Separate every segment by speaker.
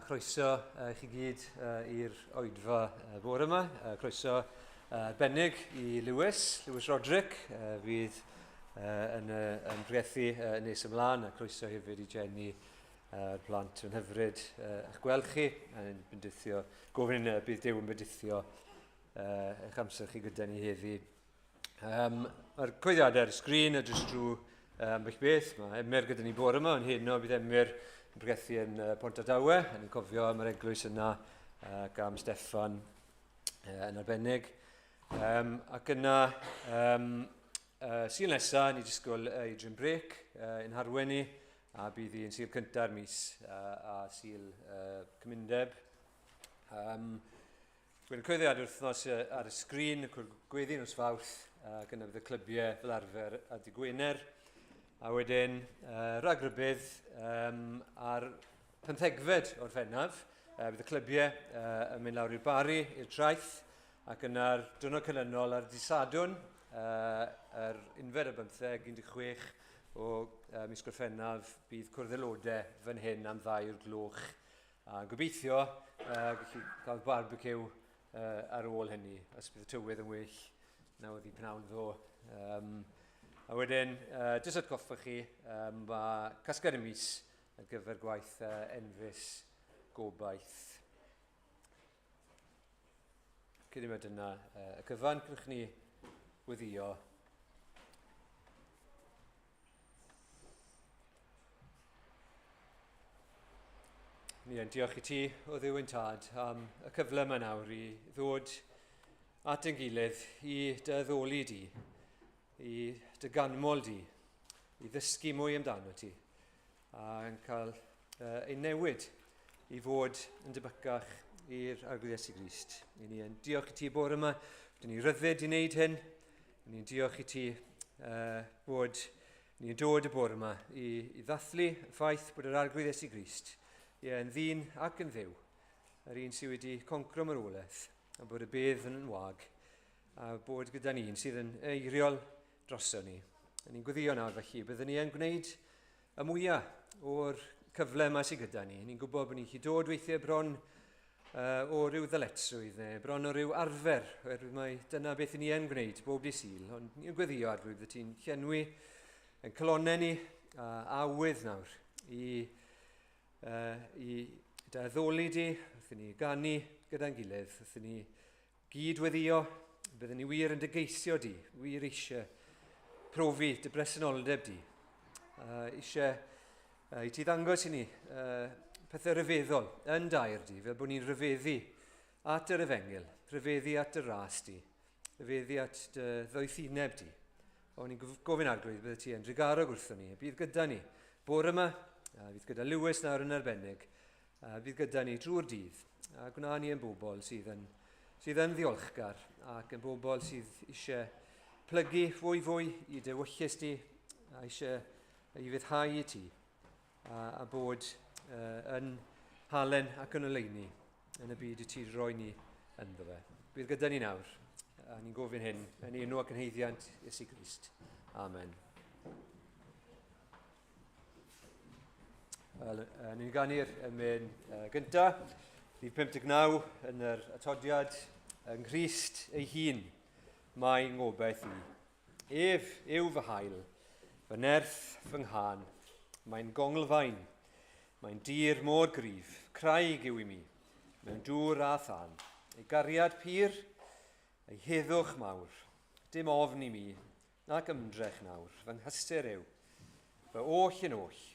Speaker 1: Croeso i chi gyd i'r oedfa bore yma. Croeso arbennig i Lewis, Lewis Roderick, fydd yn, yn pregethu nes ymlaen, a croeso hefyd i Jenny a'r plant yn hyfryd eich gweld chi, yn bendithio, gofyn bydd Duw yn bendithio eich amser chi gyda ni heddi. Um, Mae'r coeddiadau ar y sgrin a jyst drwy ambell beth. Mae Emyr gyda ni bore yma, ond heno bydd Emyr yn pregethu yn Pont Adawe, a ni'n cofio am yr eglwys yna ac am Steffan yn arbennig. Um, ac yna, um, Sul nesaf, ni disgwyl Adrian Brake yn harwen ni, a bydd hi'n Sul cynta'r mis a Sul Cymundeb. Um, Gwyn cwyddiad wythnos ar y sgrin, y gweddi nos Fawrth, ac yna bydd y clybiau fel arfer ar dy Gwener. A wedyn, rhagrybydd um, ar pymthegfed o'r Fennaf, bydd y clybiau yn mynd lawr i'r Bari, i'r Traeth, ac yna'r diwrnod canlynol ar dy Sadwrn, yr unfed ar bymtheg, 16 o mis Gorffennaf, bydd cwrdd aelodau fan hyn am ddau o'r gloch. A gobeithio gallu cael barbecue ar ôl hynny, os bydd y tywydd yn well na oedd hi pnawn ddo. Um, a wedyn, jyst atgoffa chi, um, mae casgliad y mis ar gyfer gwaith enfys gobaith. Credu mai dyna y cyfan. Cynwch ni weddio. Ni yn diolch i ti, o Dduw ein Tad, am y cyfle yma nawr i ddod at ein gilydd i dy addoli di, i dy ganmol di, i ddysgu mwy amdano ti, a yn cael uh, ein newid i fod yn debycach i'r Arglwydd Iesu Grist. I ni yn diolch i ti bore yma, dyn ni ryddid i wneud hyn. I ni'n diolch i ti uh, bod ni'n dod y bore yma i, i ddathlu y ffaith bod yr Arglwydd Iesu Grist ie, yn ddyn ac yn ddiw, yr un sydd wedi concro marwolaeth, a bod y bedd yn wag, a bod gyda ni un sydd yn eiriol droso ni. A ni'n gweddio nawr felly, byddwn ni yn gwneud y mwyaf o'r cyfle yma sydd gyda ni. Ni'n gwybod bod ni'n gallu dod weithiau bron uh, o ryw ddyletswydd neu bron o ryw arfer, oherwydd mai dyna beth ni yn gwneud bob dydd Sul, ond ni'n gweddio arglwydd fod ti'n llenwi yn calonnau ni a awydd nawr i, uh, i dy addoli di, wrth i ni ganu gyda'n gilydd, wrth i ni gyd-weddïo, byddwn ni wir yn dy geisio di, wir eisiau profi dy bresenoldeb di. Uh, eisiau uh, i ti ddangos i ni uh, pethau rhyfeddol yn dair di, fel bod ni'n rhyfeddu at yr efengyl, rhyfeddu at dy ras di, rhyfeddu at dy ddoethineb di. O, ni'n gofyn arglwydd, bydde ti yn drugarog wrthon ni, bydd gyda ni bore yma, a fydd gyda Lewis nawr yn arbennig, A fydd gyda ni drwy'r dydd, a gwna ni yn bobl sydd yn, sydd yn ddiolchgar ac yn bobl sydd eisiau plygu fwy fwy i dy wyllys di, a eisiau i fyddhau i ti, a, a bod uh, yn halen ac yn oleuni yn y byd i ti roi ni ynddo fe. Bydd gyda ni nawr, a ni'n gofyn hyn yn enw ac yn heiddiant Iesu Grist. Amen. Wel, uh, ni'n ganu'r emyn uh, gynta, rhif 59 yn yr atodiad, yng Nghrist ei hun, mae ngobaith i. Ef yw fy hael, fy nerth, fy nghân, mae'n gonglfaen, mae'n dir mor gryf, craig yw i mi, mewn dŵr a thân. Ei gariad pur, ei heddwch mawr, dim ofn i mi, Nac ymdrech nawr, fy nghysur yw, fy oll yn oll,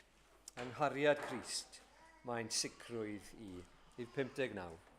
Speaker 1: yng nghariad Crist, mae'n sicrwydd i. Rhif 59.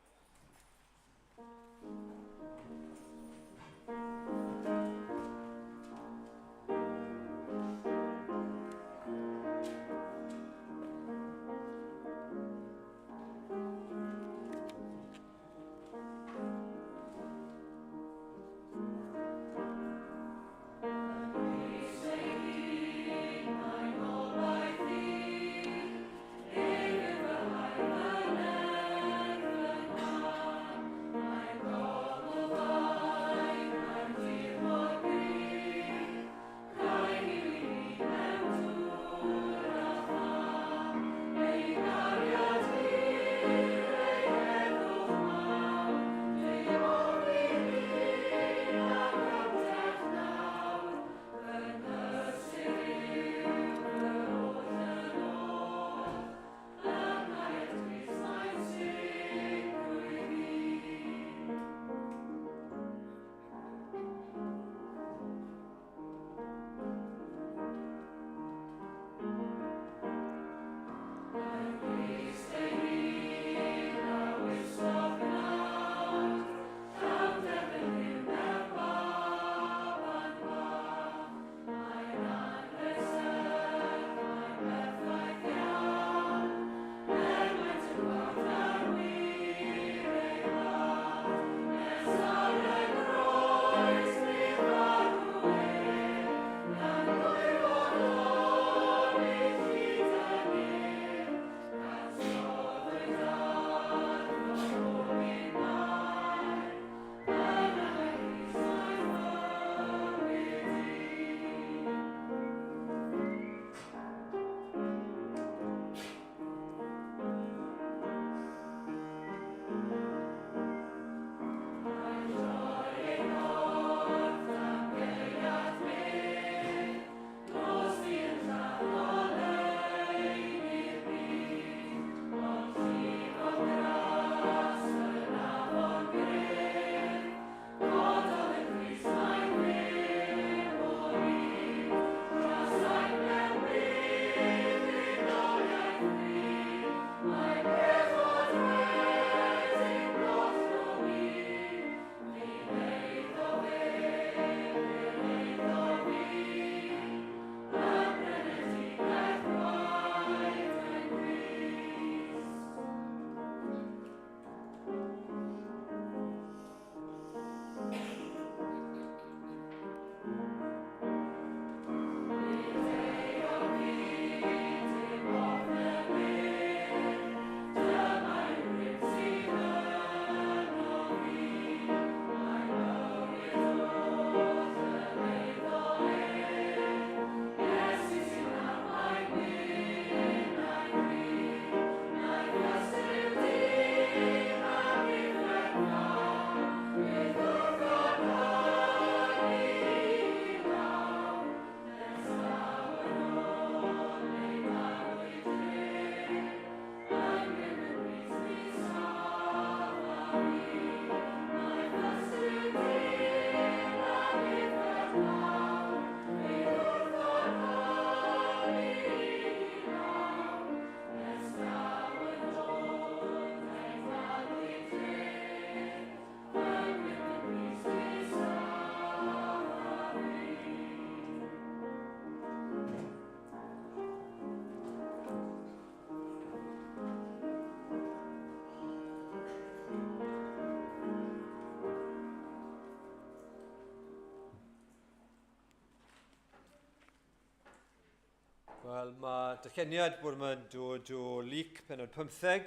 Speaker 1: Mae darlleniad bod yma'n dod o Luc penod 15,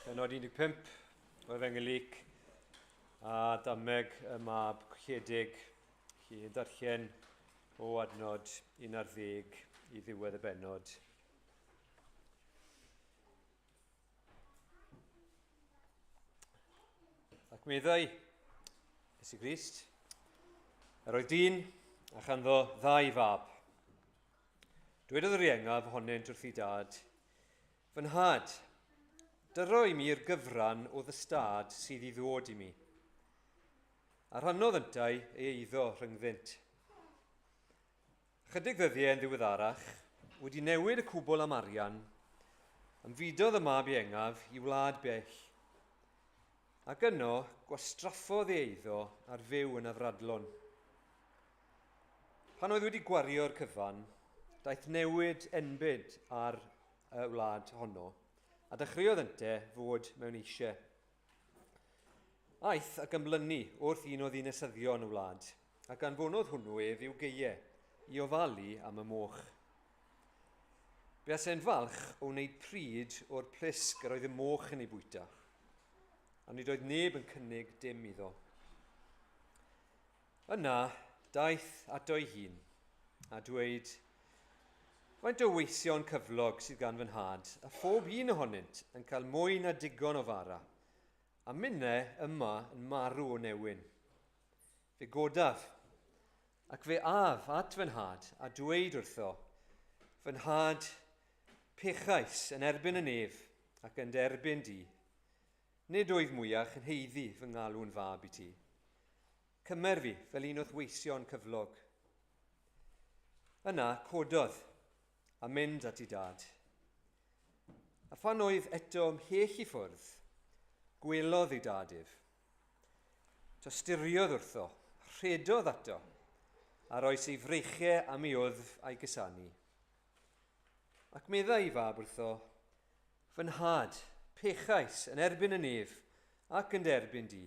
Speaker 1: penod 15 o Efengyl Luc, a dameg y mab colledig, lle yn darllen o adnod 11 i ddiwedd y bennod. Ac meddai Iesu Grist, yr oedd dyn a chanddo ddau fab. Dwedodd yr iengaf ohonynt wrth ei dad, Fy nhad, dyro i mi'r gyfran o ddystâd sydd i ddod i mi. A rhannodd yntau ei eiddo rhyngddynt. Ychydig ddyddiau yn ddiweddarach, wedi newid y cwbl am arian, ymfudodd y mab iengaf i wlad bell. Ac yno, gwastraffodd ei eiddo ar fyw yn afradlon. Pan oedd wedi gwario'r cyfan, daeth newid enbyd ar y wlad honno, a dechreuodd ynte fod mewn eisiau. Aeth ac ymlynu wrth un o ddinasyddion y wlad, ac anfonodd hwnnw ef i'w geie i ofalu am y moch. Buasai'n falch o wneud pryd o'r plisg yr oedd y moch yn ei bwyta, a nid oedd neb yn cynnig dim iddo. Yna, daeth ato ei hun, a dweud, Faint o weision cyflog sydd gan fy nhad, a phob un ohonynt yn cael mwy na digon o fara, a minne yma yn marw o newyn. Fe godaf, ac fe af at fy nhad, a dweud wrtho, Fy nhad, pechais yn erbyn y nef ac yn derbyn di. Nid oedd mwyach yn haeddu fy ngalw'n fab i ti. Cymer fi fel un o'th weision cyflog. Yna cododd a mynd at ei dad. A phan oedd eto ymhell i ffwrdd, gwelodd ei dad ef. Tosturiodd wrtho, rhedodd ato, a roes ei freichiau am ei wddf a'i gusanu. Ac meddai ei fab wrtho, Fy nhad, pechais yn erbyn y nef ac yn derbyn di.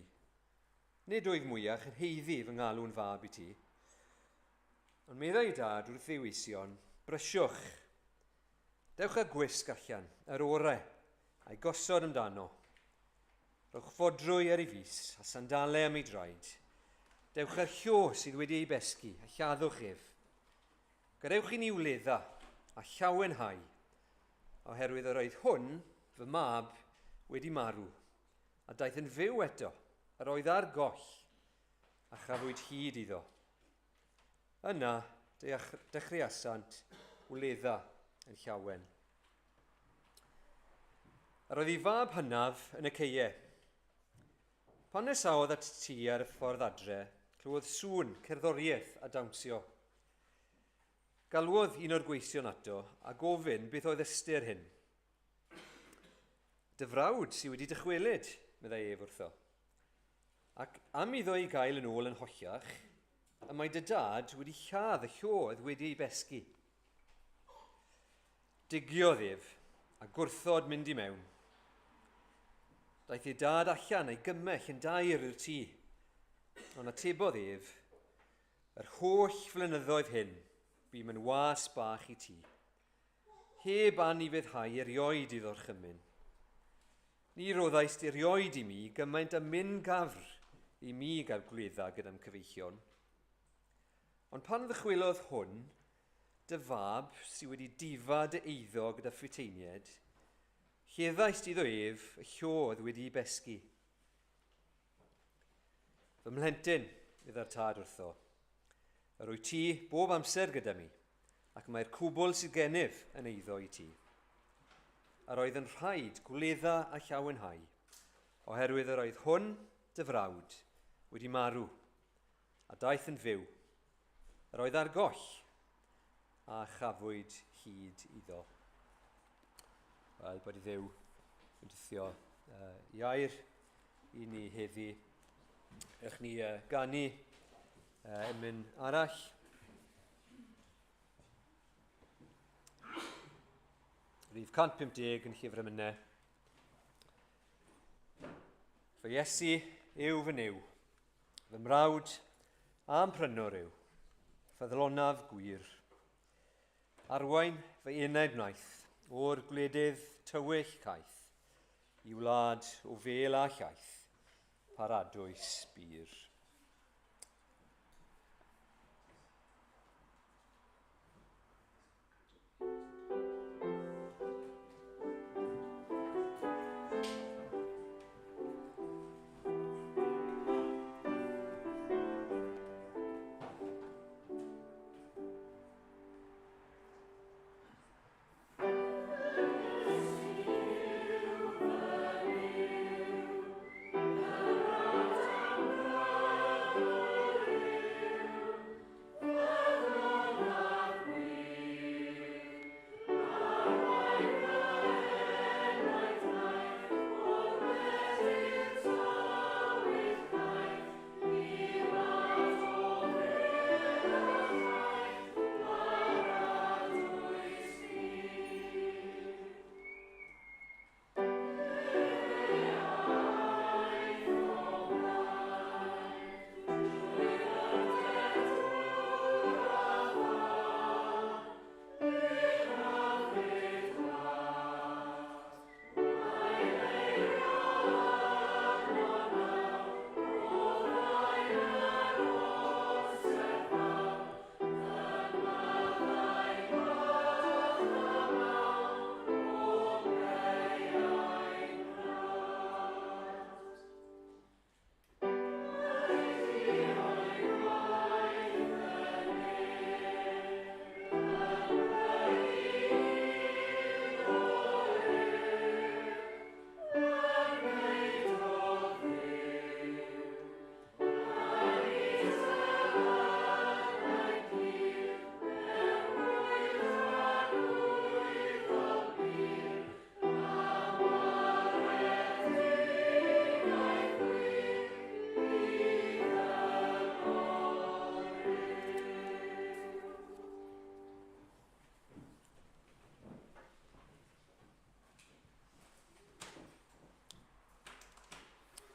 Speaker 1: Nid oedd mwyach yn haeddu fy ngalw'n fab i ti. Ond meddai ei dad wrth ei weision, Brysiwch! Dewch â gwisg allan, yr orau, a'i gosod amdano. Rhowch fodrwy ar ei fys a sandalau am ei draed. Dewch â'r llo sydd wedi ei besgi a lladdwch ef. Gadewch i ni wledda a llawenhau, oherwydd yr oedd hwn, fy mab, wedi marw, a daeth yn fyw eto, yr oedd ar goll, a chafwyd hyd iddo. Yna, dechreuasant wledda yn llawen. Yr oedd ei fab hynaf yn y ceie. Pan nesaodd at tŷ ar y ffordd adre, clywodd sŵn cerddoriaeth a dawnsio. Galwodd un o'r gweision ato a gofyn beth oedd ystyr hyn. Dy frawd sydd wedi dychwelyd, meddai ef wrtho. Ac am iddo ei gael yn ôl yn holliach, y mae dy dad wedi lladd y llo oedd wedi ei besgi. Digiodd ef, a gwrthod mynd i mewn. Daeth ei dad allan a'i gymell yn dair i'r tŷ, ond atebodd ef, Yr holl flynyddoedd hyn, bûm yn was bach i ti. Heb anufuddhau erioed i ddorchymyn. Ni roddaist erioed i mi gymaint â myn gafr i mi gael gwledda gyda'm cyfeillion. Ond pan ddychwelodd hwn, dy fab sydd wedi difa dy eiddo gyda phuteiniaid, lleddaist iddo ef y llo oedd wedi'i besgi. Fy mhlentyn, meddai'r tad wrtho, yr wyt ti bob amser gyda mi, ac mae'r cwbl sydd gennyf yn eiddo i ti. Yr oedd yn rhaid gwledda a llawenhau, oherwydd yr oedd hwn, dy frawd, wedi marw, a daeth yn fyw. Yr oedd ar goll, a chafwyd hyd iddo. Wel, bod i Dduw yn dithio i air i ni heddi. Ewch ni ganu emyn arall. Rhif 150 yn llyfr emynau. Fy Iesu yw fy Nuw, fy mrawd a'm prynwr yw, ffyddlonaf gwir. Arwain fy enaid wnaeth o'r gwledydd tywyll caeth i wlad o fêl a llaeth, paradwys bur.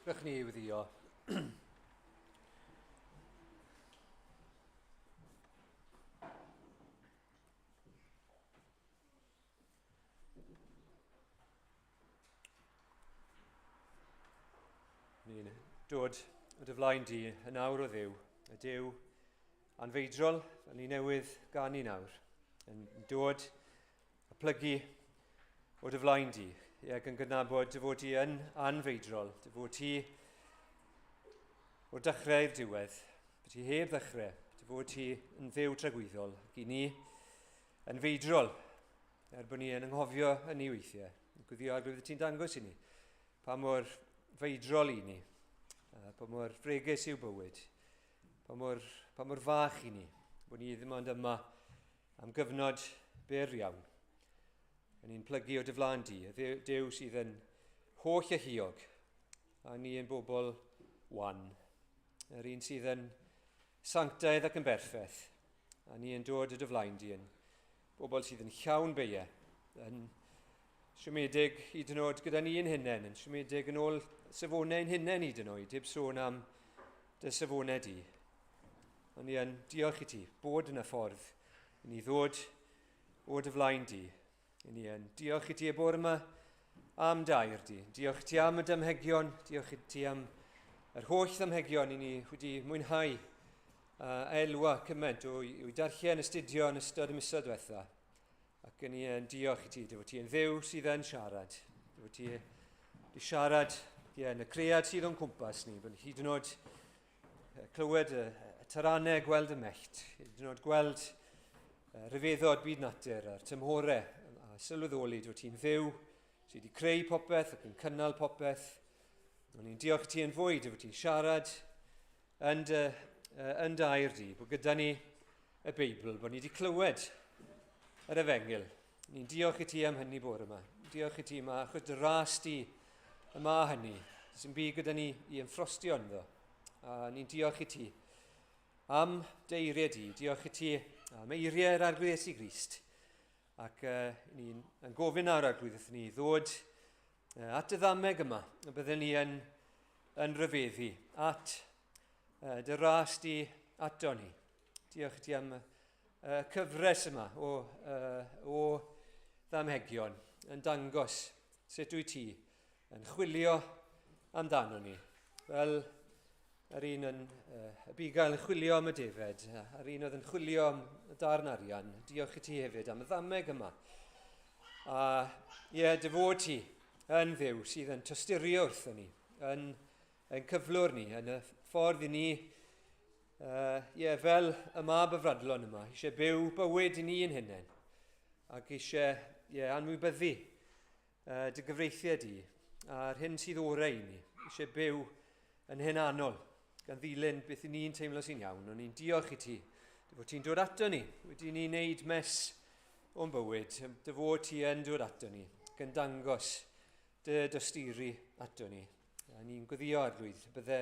Speaker 1: Rydych ni i weddio. Ni'n dod o dy flaen di yn awr o Dduw, y Duw anfeidrol, fel ni newydd ganu nawr, yn dod a plygu o dy flaen di, ac yn gydnabod dy fod di yn anfeidrol, dy fod ti o'r dechrau i'r diwedd, bod ti heb ddechrau, dy fod ti yn Dduw tragwyddol, ac i ni yn feidrol, er bod ni yn anghofio hynny weithiau. Gwyddio Arglwydd ti'n dangos i ni pa mor feidrol i ni, pa mor fregus yw bywyd, pa mor fach i ni, bod ni ddim ond yma am gyfnod byr iawn. Yn ni'n plygu o dy flaen di, y Duw sydd yn holl alluog, a ni yn bobl wan. Yr un sydd yn sanctaidd ac yn berffaith, a ni yn dod o dy flaen di yn bobl sydd yn llawn beiau, yn siomedig hyd yn oed gyda ni'n hunain, yn siomedig yn ôl safonau ein hunain hyd yn oed, heb sôn am dy safonau di. Ond ni yn diolch i ti bod yn y ffordd i ni ddod o dy flaen di. I ni yn diolch i ti y bore yma am dair di. Diolch i ti am y dymhegion, diolch i ti am yr holl ddymhegion i ni wedi mwynhau a elwa cymaint o'i darllen, astudio yn ystod y misoedd diwetha. Ac yn ni yn diolch i ti, dy fod ti yn Dduw sydd yn siarad. Dy fod ti wedi siarad ie, yn y cread sydd o'n cwmpas ni, bod hyd yn oed clywed y taranau, gweld y mellt, hyd yn oed gweld rhyfeddod byd natur a'r tymhorau, a sylweddoli dy fod ti'n Dduw sydd wedi creu popeth ac yn cynnal popeth. O'n i'n diolch i ti yn fwy, dy fod ti'n siarad yn dy, yn dy air di, bod gyda ni y Beibl, bod ni wedi clywed yr efengyl. Ni'n diolch i ti am hynny bore yma. Diolch i ti yma, achos dy ras di yma hynny. Sy'n byd gyda ni i ymffrostio ynddo. A ni'n diolch i ti am dy eiriau di. Diolch i ti am eiriau yr Arglwydd Iesu Grist. Ac ni'n yn gofyn nawr Arglwydd wrth ni ddod at y ddameg yma, y byddwn ni yn rhyfeddu at dy ras di ato ni. Diolch i ti am cyfres yma o, o ddamhegion yn dangos sut wyt ti yn chwilio amdano ni. Fel yr un yn y bugail yn chwilio am y defed, a'r un oedd yn chwilio am y darn arian. Diolch i ti hefyd am y ddameg yma. A ie, yeah, dy fod ti yn Dduw sydd yn tosturio wrthon ni, yn, yn cyflwr ni, yn y ffordd i ni, ie, yeah, fel y mab y fradlon yma, eisiau byw bywyd i ni yn hunain, ac eisiau, ie, yeah, anwybyddu dy gyfreithiau di, a'r hyn sydd orau i ni, eisiau byw yn hunanol, gan ddilyn beth i ni'n teimlo sy'n iawn, ond ni'n diolch i ti, dy fod ti'n dod ato ni, wedi ni wneud mes o'n bywyd, dy fod ti yn dod ato ni, gan dangos dy dosturi ato ni. A ni'n gweddio arglwydd, bydde,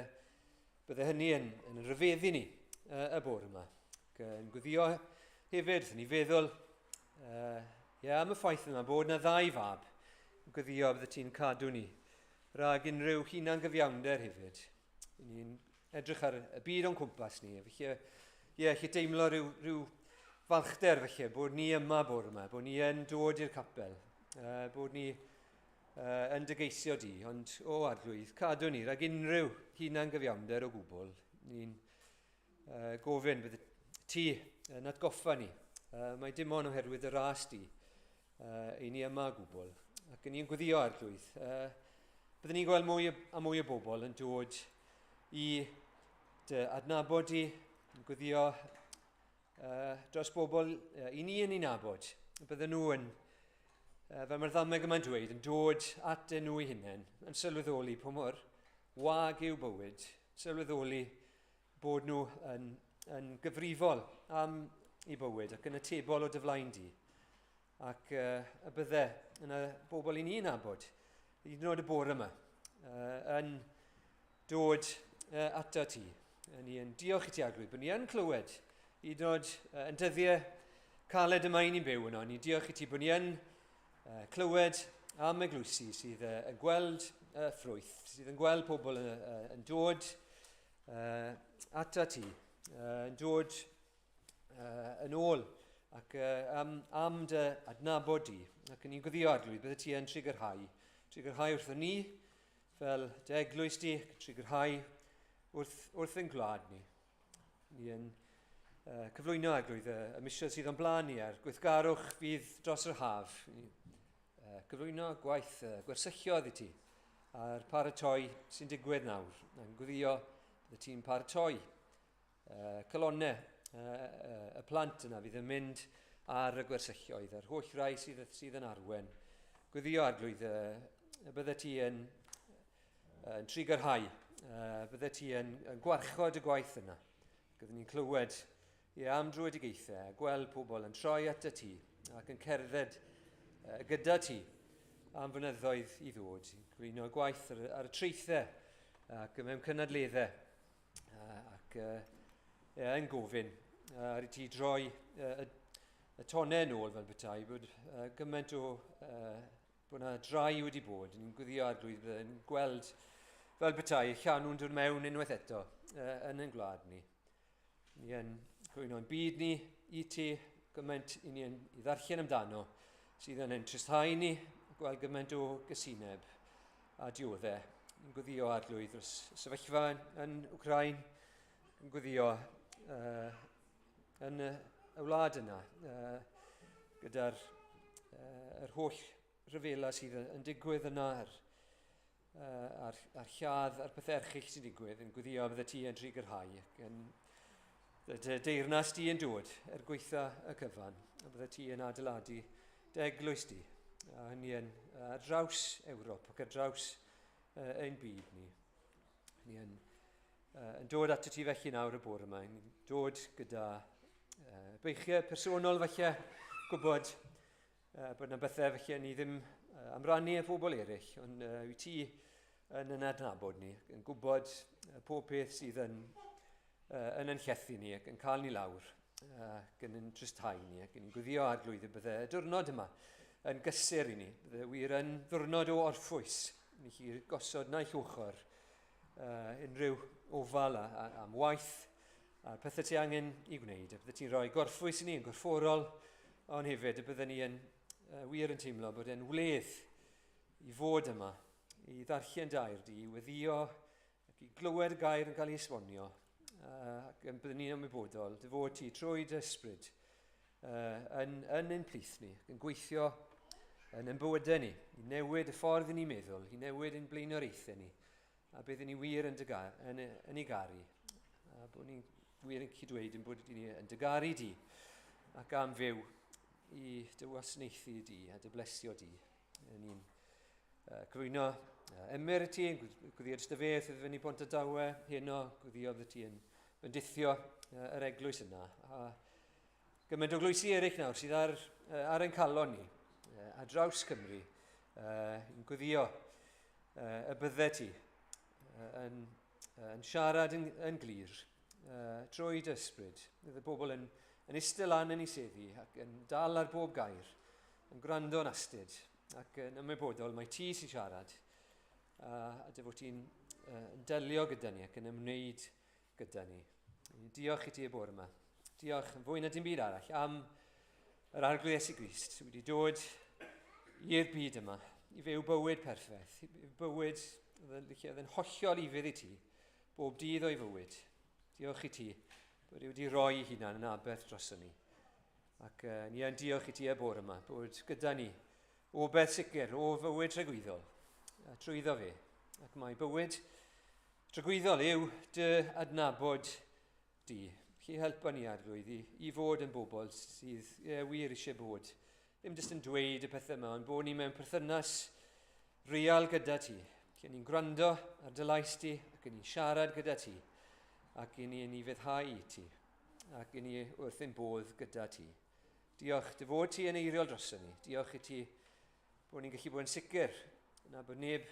Speaker 1: bydde hynny yn, yn rhyfeddu ni y bore yma. Ac yn gweddio hefyd, ni feddwl yeah, am y ffaith yma bod yna ddau fab yn gweddio bydde ti'n cadw ni rhag unrhyw hunan gyfiawnder hefyd. Ni'n edrych ar y byd o'n cwmpas ni. Felly, ie, yeah, lle deimlo rhyw, rhyw falchder felly, bod ni yma bore yma, bod ni yn dod i'r capel, bod ni yn dygeisio di, ond o arglwydd, cadw ni rhag unrhyw hunan gyfiawnder o gwbl. Ni'n gofyn bydd ti yn atgoffa ni. Mae dim ond oherwydd y ras di i ni yma o gwbl. Ac yn ni'n gweddio arglwydd. Byddwn ni'n gweld mwy a mwy o bobl yn dod i dy adnabod di, yn gweddio dros bobl i ni yn ei nabod. Bydden nhw yn, fel mae'r ddameg yma'n dweud, yn dod at nhw eu hunain, yn sylweddoli pa mor wag yw bywyd, sylweddoli bod nhw yn, yn gyfrifol am eu bywyd ac yn atebol o dy flaen di. Ac y bydde yna bobl i ni'n nabod, hyd yn oed y bore yma, yn dod ato ti. Ni yn diolch i ti Arglwydd bod ni yn clywed, hyd yn oed yn dyddiau caled yma i ni'n byw yno. Ni'n diolch i ti bod ni yn clywed am eglwysi sydd yn gweld ffrwyth, sydd yn gweld pobl yn, yn dod ato ti, yn dod yn ôl ac am, am dy adnabod di. Ac yn ni'n gweddio Arglwydd, bydde ti yn trigyrhau. Trigyrhau wrthon ni, fel dy eglwys di, ac yn trigyrhau wrth, wrth ein gwlad ni. Ni yn cyflwyno Arglwydd y, y misoedd sydd o'n blaen ni a'r gweithgarwch fydd dros yr haf. Ni, cyflwyno gwaith gwersyllodd i ti a'r paratoi sy'n digwydd nawr. Yn gweddio bydde ti'n paratoi calonnau y plant yna fydd yn mynd ar y gwersylloedd, a'r holl rai sydd, sydd yn arwen. Gweddio arglwydd y bydde ti yn, yn trigyrhau, bydde ti yn, yn gwarchod y gwaith yna. Byddwn ni'n clywed ie, am drwydigaethau, a gweld pobl yn troi at y ti ac yn cerdded gyda ti am fynyddoedd i ddod. Cyflwyno gwaith ar, ar y traethau ac mewn cynadleddau ac uh, yn gofyn ar i ti droi uh, y, y tonau yn ôl fel bethau, bod uh, gymaint o uh, bod yna drai wedi bod, ni'n gwyddio arglwydd yn gweld fel bethau llanw'n dod mewn unwaith eto uh, yn ein gwlad ni. Ni yn cyflwyno'n byd ni i ti, gymaint i ni yn, i ddarllen amdano, sydd yn ein tristhau ni, gweld gymaint o gysineb a dioddau. Yn gweddio arglwydd dros sefyllfa yn, yn Wcrain, yn gweddio yn y, y wlad yna, gyda'r uh, yr holl rhyfela sydd yn, yn digwydd yna, a'r, uh, a'r, a'r lladd a'r pethau erchyll sy'n digwydd, yn gweddio bydde ti yn trigyrhau, ac yn dy deyrnas di yn dod er gweitha y cyfan, a bydde ti yn adeiladu dy eglwys di, a hynny yn ar draws Ewrop ac ar draws ein byd ni. Ni yn, yn dod at ti felly nawr y bore yma, ni'n dod gyda beichiau personol falle, gwybod bod yna bethau felly ni ddim am rannu â phobl eraill, ond wyt ti yn yn adnabod ni, yn gwybod pob peth sydd yn, yn yn llethu ni ac yn cael ni lawr ac yn yn tristau ni ac yn gwyddio arglwydd y bydde y diwrnod yma yn gysur i ni. Bydde wir yn ddiwrnod o orffwys. Ni chi gosod naill ochr unrhyw ofal a, a, am waith, a'r pethau ti angen i gwneud, a bydde ti'n rhoi gorffwys i ni yn gorfforol, ond hefyd y bydden ni yn wir yn teimlo bod e'n wledd i fod yma, i ddarllen dair di, i weddio, ac i glywed y gair yn cael ei esbonio, ac yn byddwn ni'n ymwybodol dy fod ti trwy dy ysbryd yn, yn ein plith ni, ac yn gweithio yn ein bywydau ni, i newid y ffordd i ni'n meddwl, i newid ein blaenoriaethau ni, a byddwn ni wir yn, dyga, yn, yn ei garu, a bod ni'n wir yn cydweud yn bod ni yn dygaru di, ac am fyw i dy wasanaethu di a dy blesio di. Ni'n cyflwyno Emyr i ti, gwyddio dros dy feth iddo fyny Bont y Dawe, heno gwyddio fydde ti yn bendithio yr eglwys yna. A gymaint o glwysi eraill nawr sydd ar, ar ein calon ni, ar draws Cymru, yn gwyddio y bydde ti yn, yn siarad yn, yn glir trwy dy ysbryd. Bydd y bobl yn, yn eistedd lan yn ei seddi ac yn dal ar bob gair, yn gwrando yn astud ac yn ymwybodol mai ti sy'n siarad a dy fod ti'n yn delio gyda ni ac yn ymwneud gyda ni. Diolch i ti y bore yma. Diolch yn fwy na dim byd arall am yr Arglwydd Iesu Grist sydd wedi dod i'r byd yma i fyw bywyd perffaith, bywyd lle oedd yn hollol ufudd i ti, bob dydd o'i fywyd. Diolch i ti bod e wedi rhoi ei hunan yn aberth droson ni. Ac ni yn diolch i ti y bore yma bod gyda ni o beth sicr, o fywyd tragwyddol, a trwyddo fe. Ac mae bywyd tragwyddol yw dy adnabod di. Chi helpa ni arglwydd i, i fod yn bobl sydd ie, wir eisiau bod. Ddim jyst yn dweud y pethau yma, ond bod ni mewn perthynas real gyda ti. Lle ni'n gwrando ar dy lais di, ac yn ni'n siarad gyda ti, ac i ni yn ufuddhau i ti, ac i ni wrth ein bodd gyda ti. Diolch dy fod ti yn eiriol droson ni. Diolch i ti bod ni'n gallu bod yn sicr na bod neb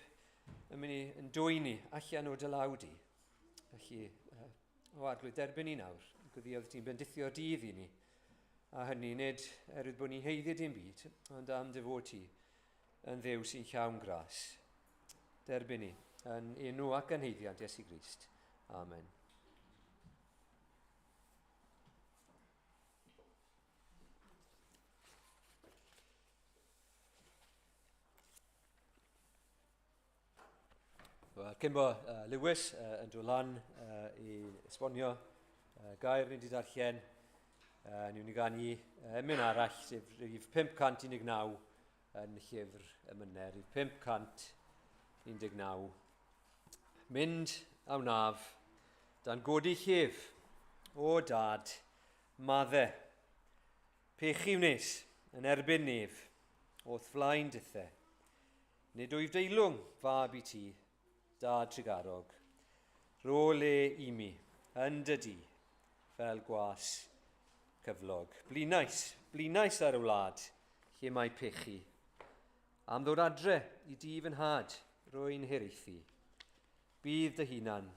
Speaker 1: yn mynd i yn dwy ni allan o dy law di. Felly, o arglwydd, derbyn ni nawr. Gwyddi oedd ti'n bendithio dydd i ni. A hynny, nid erwydd bod ni'n heiddi dim byd, ond am dy fod ti yn ddew sy'n llawn gras. Derbyn ni yn enw ac yn heiddiant Iesu Grist. Amen. Wel, cyn bo Lewis yn dod lan i esbonio gair ni wedi darllen, ni'n mynd i ganu emyn arall, sef rhif 519 yn llyfr emynau, rhif 519. Mynd a wnaf, dan godi llef, o dad, madde. Pechu wnes yn erbyn nef, o'th flaen dithe. Nid wyf deilwng, fab i ti, dad trugarog. Rho le i mi, yn dy di, fel gwas cyflog. Blinais, blinais ar y wlad, lle mae pechu. Am ddod adre i di fy nhad, rwy'n hiraethu. Bydd dy hunan,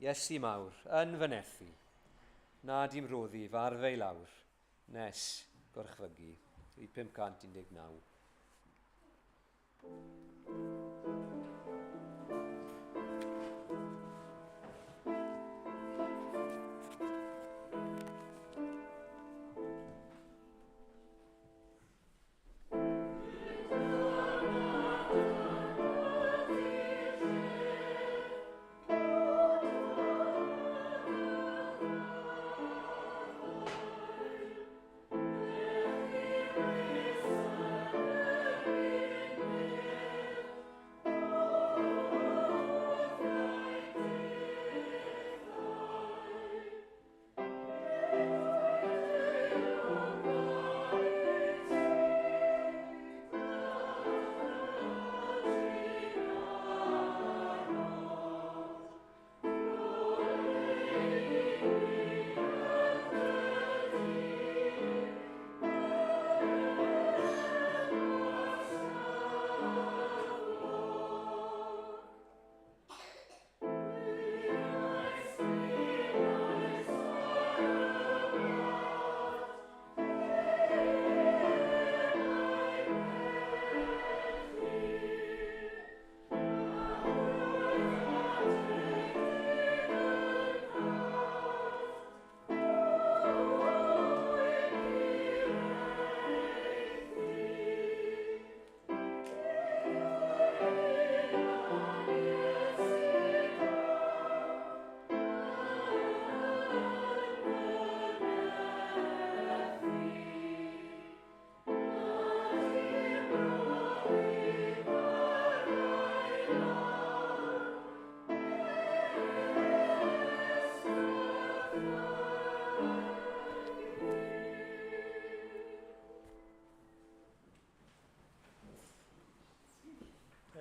Speaker 1: Iesu mawr, yn fy nerthu. Na dim roddi fy arfau lawr, nes gorchfygu. Rhif 519.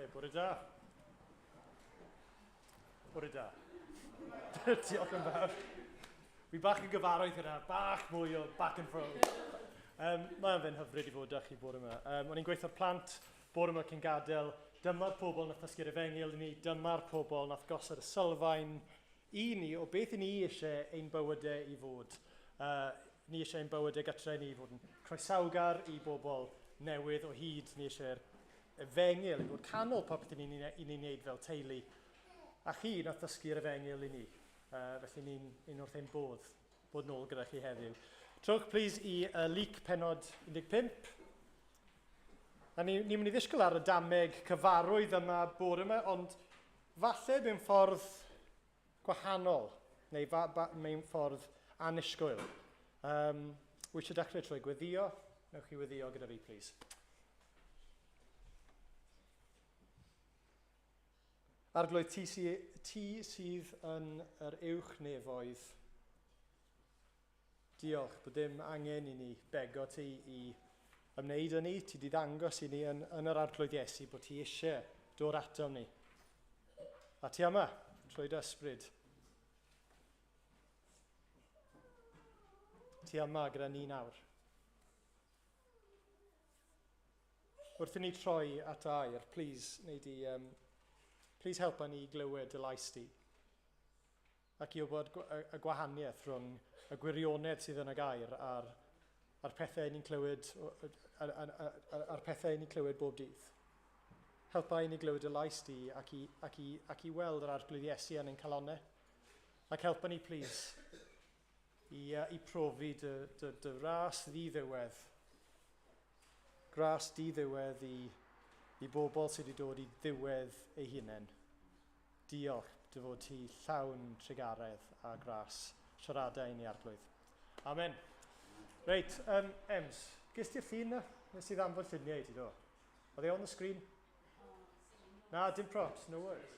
Speaker 2: Hei, bore da. Bore da. Diolch yn fawr. Fi bach yn gyfarwydd gyda bach mwy o back and fro. Mae'n fe'n hyfryd i fod â chi bore yma. O'n i'n gweithio'r plant bore yma cyn gadael. Dyma'r pobl nath ddysgu'r efengyl i ni. Dyma'r pobl nath gosod y sylfaen i ni o beth i ni eisiau ein bywydau i fod. Ni eisiau ein bywydau gytre ni fod yn croesawgar i bobl newydd o hyd. Ni eisiau'r efengyl i fod canol popeth i ni'n i ni wneud fel teulu. A chi nath ddysgu'r efengyl i ni. Felly ni'n ni wrth ein bodd bod nôl gyda chi heddiw. Trowch, please, i Luc penod 15. A ni'n ni mynd i ddisgwyl ar y dameg cyfarwydd yma bore yma, ond falle mewn ffordd gwahanol, neu fa, ba, mewn ffordd annisgwyl. Wy eisiau dechrau trwy gweddio. Newch chi weddio gyda fi, please. Arglwydd, ti, sy, ti sydd yn yr uwch nefoedd. Diolch bod dim angen i ni bego ti i ymwneud â ni. Ti di ddangos i ni yn, yn yr Arglwydd Iesu bod ti eisiau dod atom ni. A ti yma, trwy dy ysbryd. Ti yma gyda ni nawr. Wrth i ni troi at air, please, nei di, please helpa ni i glywed dy lais di. Ac i wybod y gwahaniaeth rhwng y gwirionedd sydd yn y gair a'r, a'r pethau ni'n clywed, a'r pethau ni'n clywed bob dydd. Helpa i ni glywed y lais di ac i, ac i, ac i weld yr Arglwydd Iesu yn ein calonnau. Ac helpa ni, please, i, i profi dy, dy, dy ras ddiddiwedd. Gras diddiwedd i, i bobl sydd wedi dod i ddiwedd eu hunain. Diolch dy fod ti llawn trugaredd a gras. Siarada i ni, Arglwydd. Amen. Reit, Ems, ges ti'r llun na? Nes i ddanfod lluniau i ti, do? Oedd e on the screen? Na, dim props, no worries.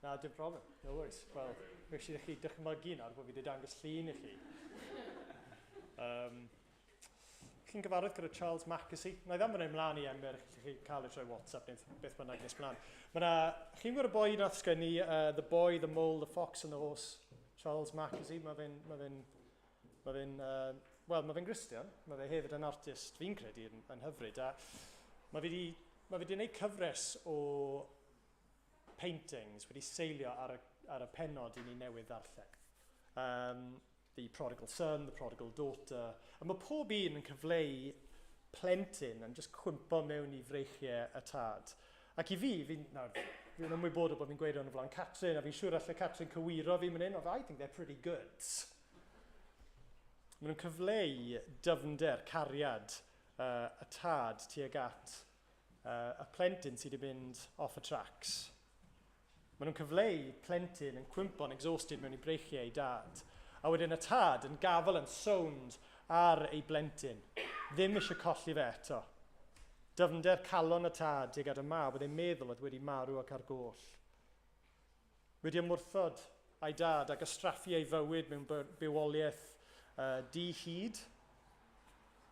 Speaker 2: Na, dim problem, no worries. Wel, nes i chi dychmygu nawr bod fi wedi dangos llun i chi. Chi'n gyfarwydd gyda Charles Mackesy? Na i ddanfon e mlaen i Emyr, chi cael ei troi WhatsApp neu beth bynnag nes mlaen. Mae na, chi'n gwybod y boi nath sgwennu The Boy, The Mole, The Fox and the Horse? Charles Mackesy, mae fe'n, mae fe'n, mae fe'n, wel, mae fe'n Gristion, mae fe hefyd yn artist, fi'n credu, yn, yn hyfryd. A mae fe wedi, mae fe wedi gwneud cyfres o paintings wedi seilio ar y, ar y penod i ni newydd ddarllen. The Prodigal Son, The Prodigal Daughter. A mae pob un yn cyfleu plentyn yn just cwympo mewn i freichiau y tad. Ac i fi, fi'n nawr, fi'n ymwybodol bod fi'n gweud hwn o flaen Catrin, a fi'n siŵr allai Catrin cywiro fi mynd hyn, ond I think they're pretty good. Maen nhw'n cyfleu dyfnder, cariad y tad tuag at y plentyn sydd wedi mynd off y tracks. Maen nhw'n cyfleu plentyn yn cwympo'n exhausted mewn i breichiau ei dad. A wedyn y tad yn gafel yn sownd ar ei blentyn. Ddim eisiau colli fe eto. Dyfnder calon y tad tuag at y mab oedd e'n meddwl oedd wedi marw ac ar goll. Wedi ymwrthod a'i dad ac ystraffu ei fywyd mewn bywoliaeth di-hid.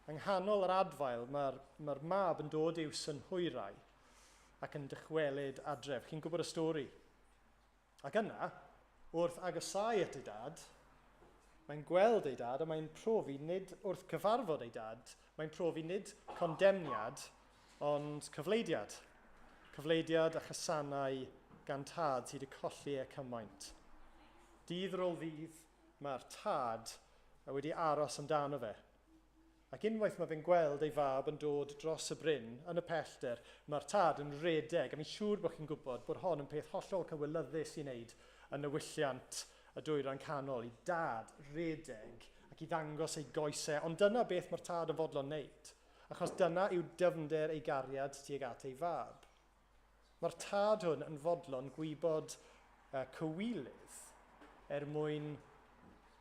Speaker 2: Yng nghanol yr adfail mae'r mae mab yn dod i'w synhwyrau ac yn dychwelyd adref. Chi'n gwybod y stori. Ac yna, wrth agosáu at ei dad, mae'n gweld ei dad a mae'n profi nid wrth cyfarfod ei dad, mae'n profi nid condemniad, ond cyfleidiad. Cyfleidiad a chasanau gan tad sydd wedi colli e cymaint. Dydd ar ôl ddydd, mae'r tad wedi aros amdano fe. Ac unwaith mae fe'n gweld ei fab yn dod dros y bryn, yn y pellter, mae'r tad yn rhedeg, a fi'n siŵr bod chi'n gwybod bod hon yn peth hollol cywilyddus i wneud yn nywylliant y Dwyrain Canol, i dad redeg ac i ddangos ei goesau. Ond dyna beth mae'r tad yn fodlon wneud, achos dyna yw dyfnder ei gariad tuag at ei fab. Mae'r tad hwn yn fodlon gwybod cywilydd er mwyn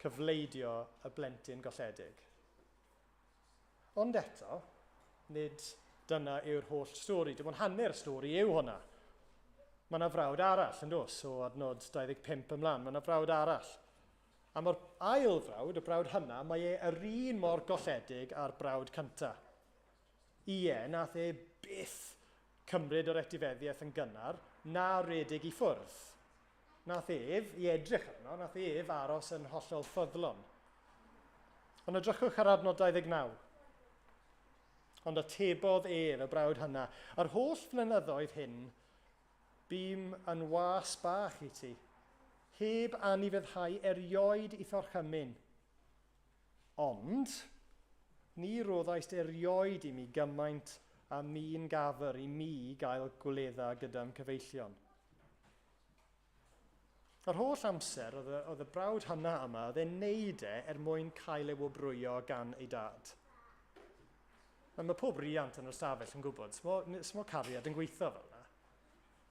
Speaker 2: cyfleidio y blentyn golledig. Ond eto, nid dyna yw'r holl stori. Dim ond hanner stori yw hwnna. Mae yna frawd arall, yn dos, o adnod 25 ymlaen. Mae yna frawd arall. A mae'r ail frawd, y brawd hynna, mae e yr un mor golledig â'r brawd cynta. Ie, nath e byth cymryd yr etifeddiaeth yn gynnar, na redeg i ffwrdd. Nath ef, i edrych arno, nath ef aros yn hollol ffyddlon. Ond edrychwch ar adnod 29. Ond atebodd ef, y brawd hynna, yr holl flynyddoedd hyn, bûm yn was bach i ti, heb anufuddhau erioed i'th orchymyn. Ond, ni roddaist erioed i mi gymaint â min gafr i mi gael gwledda gyda'm cyfeillion. Yr holl amser, oedd y, oedd y brawd hynna yma, oedd e'n neud e er mwyn cael ei wobrwyo gan ei dad. A mae pob riant yn yr ystafell yn gwybod, smo, smo cariad yn gweithio fel yna.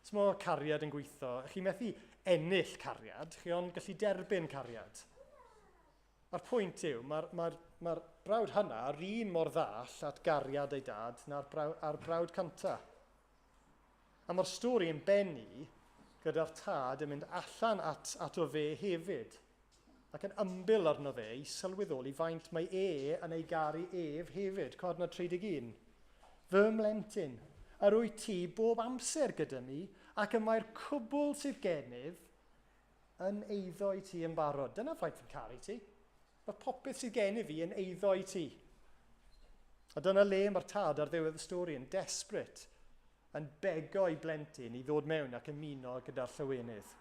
Speaker 2: Smo cariad yn gweithio, chi methu ennill cariad, chi ond gallu derbyn cariad. A'r pwynt yw, mae'r mae mae brawd hynna yr un mor ddall at gariad ei dad na'r braw, a'r brawd cynta. A mae'r stori yn bennu gyda'r tad yn mynd allan at, ato fe hefyd, ac yn ymbil arno fe i sylweddoli faint mae e yn ei garu ef hefyd. Codnod 31. Fy mlentyn, yr wyt ti bob amser gyda mi, ac y mae'r cwbl sydd gennyf yn eiddo i ti yn barod. Dyna faint fi'n caru ti. Mae popeth sydd gennyf fi yn eiddo i ti. A dyna le mae'r tad ar ddiwedd y stori yn desperate, yn bego i blentyn i ddod mewn ac ymuno gyda'r llawenydd.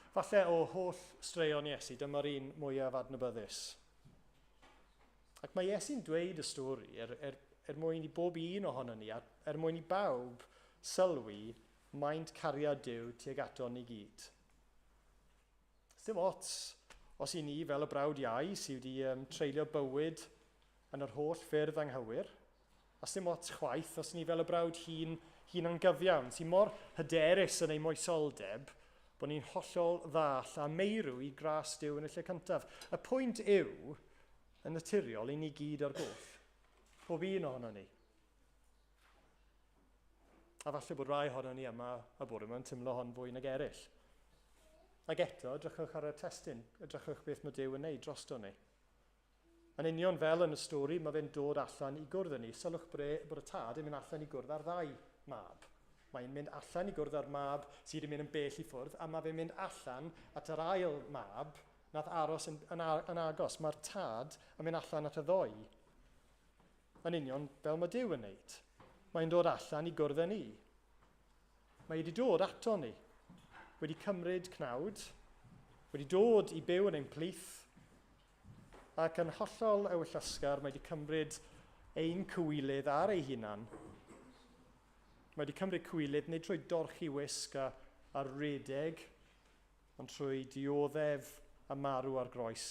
Speaker 2: Falle o holl straeon Iesu, dyma'r un mwyaf adnabyddus. Ac mae Iesu'n dweud y stori er, er, er mwyn i bob un ohono ni, er mwyn i bawb sylwi maint cariad Duw tuag aton ni gyd. Sdim ots os i ni fel y brawd iau sydd wedi um, treulio bywyd yn yr holl ffyrdd anghywir, a sdim ots chwaith os ni fel y brawd hun hunangyfiawn sy'n mor hyderus yn ei moesoldeb bod ni'n hollol ddall a meirw i gras Duw yn y lle cyntaf. Y pwynt yw, yn naturiol, i ni gyd ar goll. Pob un ohono ni. A falle bod rai ohono ni yma y bore yma yn teimlo hon fwy nag eraill. Ac eto, edrychwch ar y testun, edrychwch beth mae Duw yn neud drosto ni. Yn union fel yn y stori, mae fe'n dod allan i gwrdd â ni. Sylwch bre, bod y tad yn mynd allan i gwrdd â'r ddau mab. Mae'n mynd allan i gwrdd â'r mab sydd yn mynd yn bell i ffwrdd, a mae fe'n mynd allan at yr ail mab nath aros yn, yn, yn agos. Mae'r tad yn mynd allan at y ddoi. Yn union fel mae Duw yn wneud. Mae'n dod allan i gwrdd â ni. Mae wedi dod ato ni, wedi cymryd cnawd, wedi dod i byw yn ein plith, ac yn hollol ewyllysgar mae wedi cymryd ein cywilydd ar ei hunan. Mae wedi cymryd cywilydd nid trwy dorchi wisg a, a redeg, ond trwy dioddef a marw ar groes.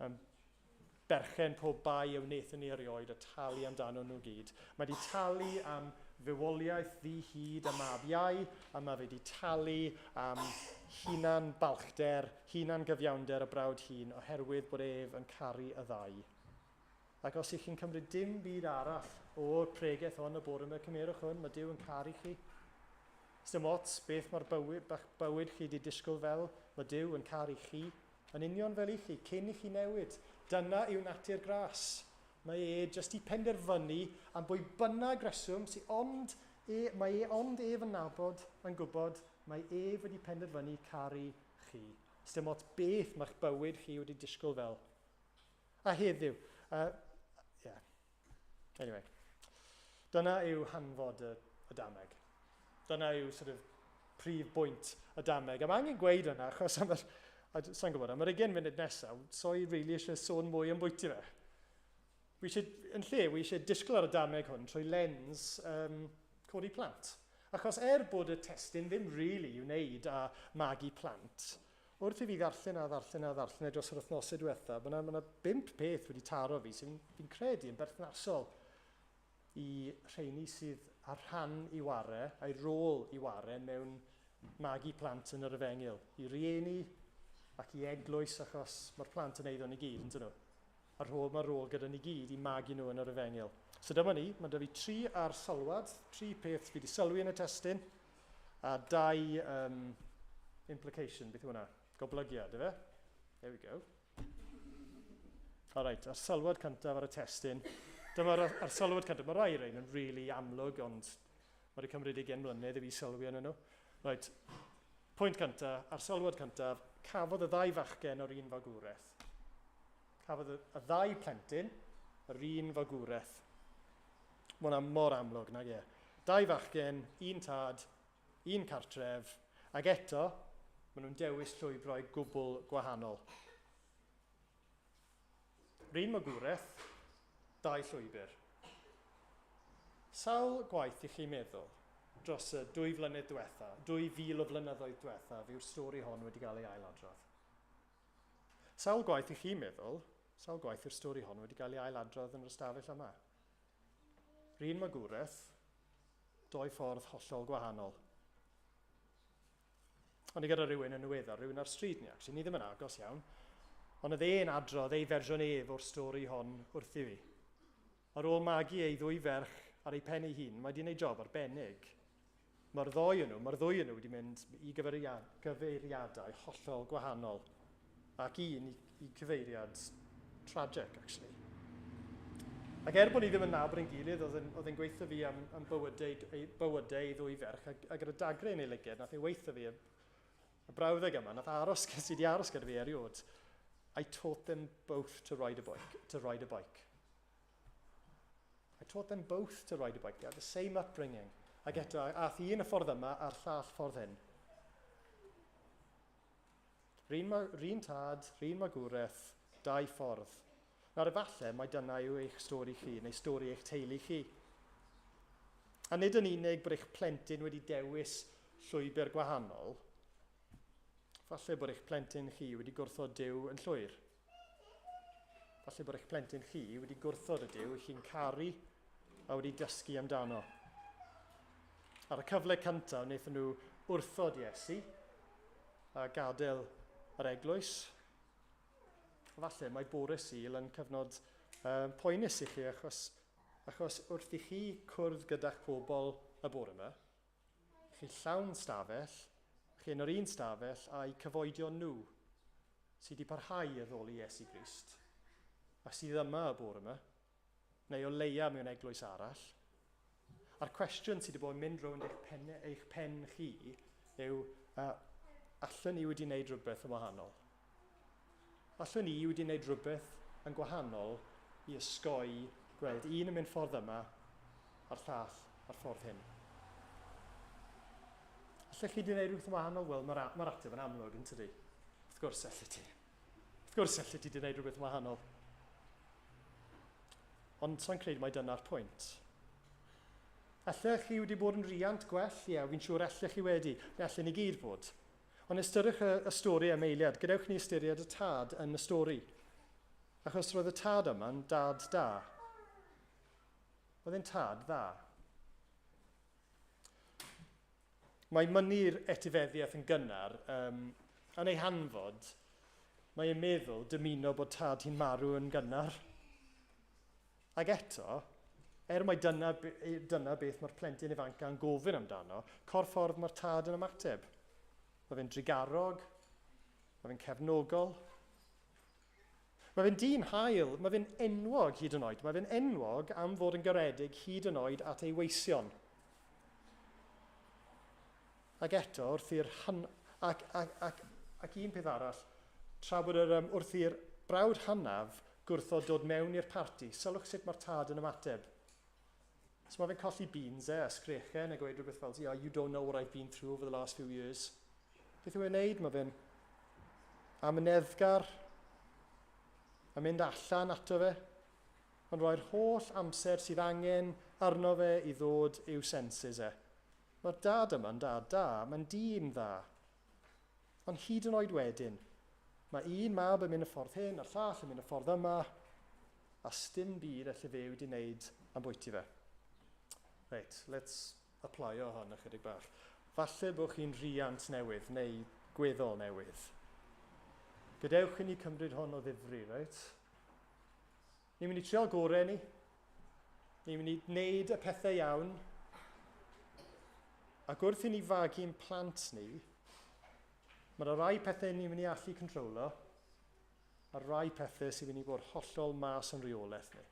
Speaker 2: Yn berchen pob bai a wnaethon ni erioed a talu amdano nhw gyd. Mae wedi talu am fywoliaeth ddi-hid a mab iau, a mae wedi talu am hunan balchder, hunan gyfiawnder y brawd hŷn, oherwydd bod ef yn caru y ddau. Ac os ych chi'n cymryd dim byd arall o'r pregeth hon y bore yma, cymerwch hwn, mae Duw yn caru chi. Sdim ots beth mae'r bywyd, bach bywyd chi wedi disgwyl fel, mae Duw yn caru chi. Yn union fel i chi, cyn i chi newid. Dyna yw natur gras. Mae e jyst i penderfynu am bwy bynnag reswm sy ond e, mae e ond ef yn nabod, yn gwybod, mae ef wedi penderfynu caru chi. Sdim ots beth mae'ch bywyd chi wedi disgwyl fel. A heddiw, yeah. Anyway, dyna yw hanfod y, y dameg. Dyna yw sort of prif bwynt y dameg. A mae angen gweud yna, achos am yr, sa'n gwybod, am yr 20 munud nesaf, so i really eisiau sôn mwy am bwyty fe. Wi eisiau, yn lle, wi eisiau disgwyl ar y dameg hwn trwy lens um, codi plant. Achos er bod y testun ddim really i'w wneud â magu plant, Wrth i fi ddarllen a ddarllen a ddarllen e dros yr wythnosau diwetha, mae yna, ma bump peth wedi taro fi sy'n fi'n credu yn berthnasol i rheini sydd â rhan i ware, a'i rôl i ware mewn magu plant yn yr efengyl. I rieni ac i eglwys, achos mae'r plant yn eiddo ni gyd, yn dyn nhw. A rhôl, mae rôl gyda ni gyd i magu nhw yn yr efengyl. So dyma ni, mae da fi tri ar sylwad, tri peth fi wedi sylwi yn y testun, a dau um, implication, beth yw hwnna? Goblygiad, efe? There we go. All right, a'r sylwad cyntaf ar y testun. Dyma'r arsylwad cyntaf. Mae rai rhain yn rili really amlwg, ond mae wedi cymryd 20 mlynedd i fi sylwi yn nhw. Right. Pwynt cyntaf, arsylwad cyntaf, cafodd y ddau fachgen o'r un fagwraeth. Cafodd y, y ddau plentyn yr un fagwraeth. Mae hwnna mor amlwg, nag e? Dau fachgen, un tad, un cartref, ac eto, maen nhw'n dewis llwybrau gwbl gwahanol. Rhun magwraeth, dau llwybr. Sawl gwaith i chi meddwl dros y dwy flynedd diwetha, 2,000 o flynyddoedd diwethaf yw'r stori hon wedi cael ei ailadrodd? Sawl gwaith i chi meddwl, sawl gwaith yw'r stori hon wedi cael ei ailadrodd yn yr ystafell yma? Rhun magwraeth, doi ffordd hollol gwahanol. O'n i gyda rhywun yn niweddar, rhywun ar stryd ni, actually, ni ddim yn agos iawn. Ond oedd e'n adrodd ei fersiwn ef o'r stori hon wrthi fi. Ar ôl magu ei ddwy ferch ar ei pen ei hun, mae wedi gwneud job arbennig. Mae'r ddoi yn nhw, mae'r ddwy yn nhw wedi mynd i gyfeiriadau hollol gwahanol. Ac un i, i cyfeiriad tragic, actually. Ac er bod ni ddim yn nabod ein gilydd, oedd yn, oedd yn gweithio fi am, am bywydau, ei, bywydau ei ddwy ferch, a, a gyda dagre yn ei lyged, nath ei weithio fi y, y brawddeg yma, nath aros, sydd wedi aros gyda fi erioed. I taught them both to ride a bike. To ride a bike. I taught them both to ride a bike. They had the same upbringing. Ac eto, ath un y ffordd yma a'r llall ffordd hyn. R'un, ma, r'un tad, r'un magwraeth, dau ffordd. Nawr efallai mai dyna yw eich stori chi, neu stori eich teulu chi. A nid yn unig bod eich plentyn wedi dewis llwybr gwahanol, falle bod eich plentyn chi wedi gwrthod Duw yn llwyr. Falle bod eich plentyn chi wedi gwrthod y Duw chi'n caru a wedi dysgu amdano. Ar y cyfle cyntaf, wnaethon nhw wrthod Iesu a gadael yr eglwys. Falle mae bore Sul yn cyfnod poenus i chi achos, achos wrth i chi cwrdd gyda'ch pobl y bore yma, chi llawn stafell, chi yn yr un stafell a'u cyfoedion nhw sydd wedi parhau i addoli Iesu Grist a sydd yma y bore yma, neu o leia mewn eglwys arall. A'r cwestiwn sydd wedi bod yn mynd rownd eich pen, eich pen chi yw, allwn ni wedi wneud rhywbeth yn wahanol? Allwn ni wedi wneud rhywbeth yn gwahanol i osgoi gweld un yn mynd ffordd yma a'r llall ar ffordd hyn? Allech chi wedi wneud rhywbeth yn wahanol? Wel, mae'r ma ateb yn amlwg, yn tydi? Wrth gwrs allet ti. Wrth gwrs allet ti wedi wneud rhywbeth yn wahanol. Ond sa'n credu mai dyna'r pwynt. Allech chi wedi bod yn riant gwell? Ie, fi'n siŵr allech chi wedi. Fe allen ni gyd fod. Ond ystyriwch y, y stori am eiliad. Gadewch ni ystyried y tad yn y stori. Achos roedd y tad yma'n dad da. Oedd e'n tad dda. Mae mynnu'r etifeddiaeth yn gynnar, um, yn ei hanfod, mae e'n meddwl dymuno bod tad hi'n marw yn gynnar. Ac eto, er mai dyna, dyna beth mae'r plentyn ifanca yn gofyn amdano, corff ffordd mae'r tad yn ymateb. Mae fe'n drugarog, mae fe'n cefnogol, Mae fe'n dyn hael, mae fe'n enwog hyd yn oed. Mae fe'n enwog am fod yn garedig hyd yn oed at ei weision. Ac eto, wrth i'r... Ac, ac, ac, ac un peth arall, tra bod yr, um, wrth i'r brawd hynaf gwrthod dod mewn i'r parti, sylwch sut mae'r tad yn ymateb. So mae fe'n colli beans e a sgrechen a gweud rhywbeth fel, yeah, you don't know what I've been through over the last few years. Beth yw e'n neud? Mae fe'n amyneddgar a mynd allan ato fe. Mae'n rhoi'r holl amser sydd angen arno fe i ddod i'w senses e. Mae'r dad yma'n dad da, mae'n dyn dda. Ond hyd yn oed wedyn, mae un mab yn mynd y ffordd hyn a'r llall yn mynd y ffordd yma, a sdim byd alle fe wedi wneud am bwyty fe. Reit, let's applyo hon ychydig bach. Falle bod chi'n rhiant newydd neu gweddol newydd. Gadewch i ni cymryd hwn o ddifri, reit? Ni'n mynd i trial gorau ni. Ni'n mynd i wneud y pethau iawn. Ac wrth i ni fagu'n plant ni, mae yna rai pethau ni'n mynd i allu controlo, a rai pethau sy'n mynd i fod hollol mas yn reolaeth ni.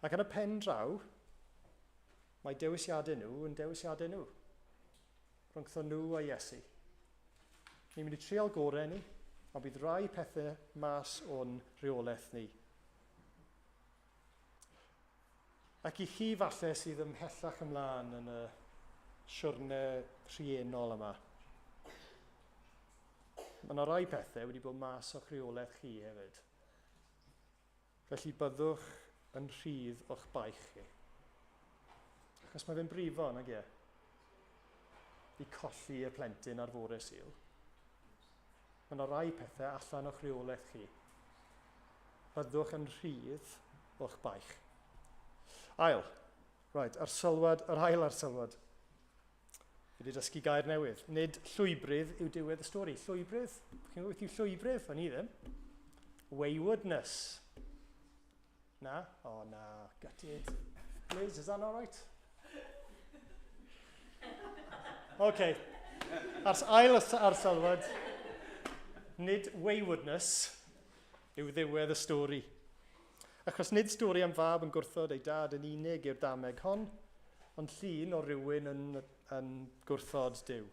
Speaker 2: Ac yn y pen draw, mae dewisiadau nhw yn dewisiadau nhw. Rhyngtho nhw a Iesu. Ni'n mynd i trial gorau ni, ond bydd rai pethau mas o'n rheolaeth ni. Ac i chi falle sydd ymhellach ymlaen yn y siwrne rhienol yma, mae yna rai pethau wedi bod mas o'ch rheolaeth chi hefyd. Felly byddwch yn rhydd o'ch baich chi. Achos mae fe'n brifo, nag e? I colli y plentyn ar fore Sul. Mae yna rai pethau allan o'ch rheolaeth chi. Byddwch yn rhydd o'ch baich. Ail. Right, arsylwad, yr ail arsylwad. Fi wedi dysgu gair newydd. Nid llwybrydd yw diwedd y stori. Llwybrydd? Chi'n gwybod beth yw llwybrydd? O'n i ddim. Waywardness. Na? O, oh, na. Gutted. Liz, is that not right? OK. Ars ail arsylwad. Nid waywardness yw ddiwedd y stori. Achos nid stori am fab yn gwrthod ei dad yn unig yw'r dameg hon, ond llun o rywun yn, yn gwrthod Duw.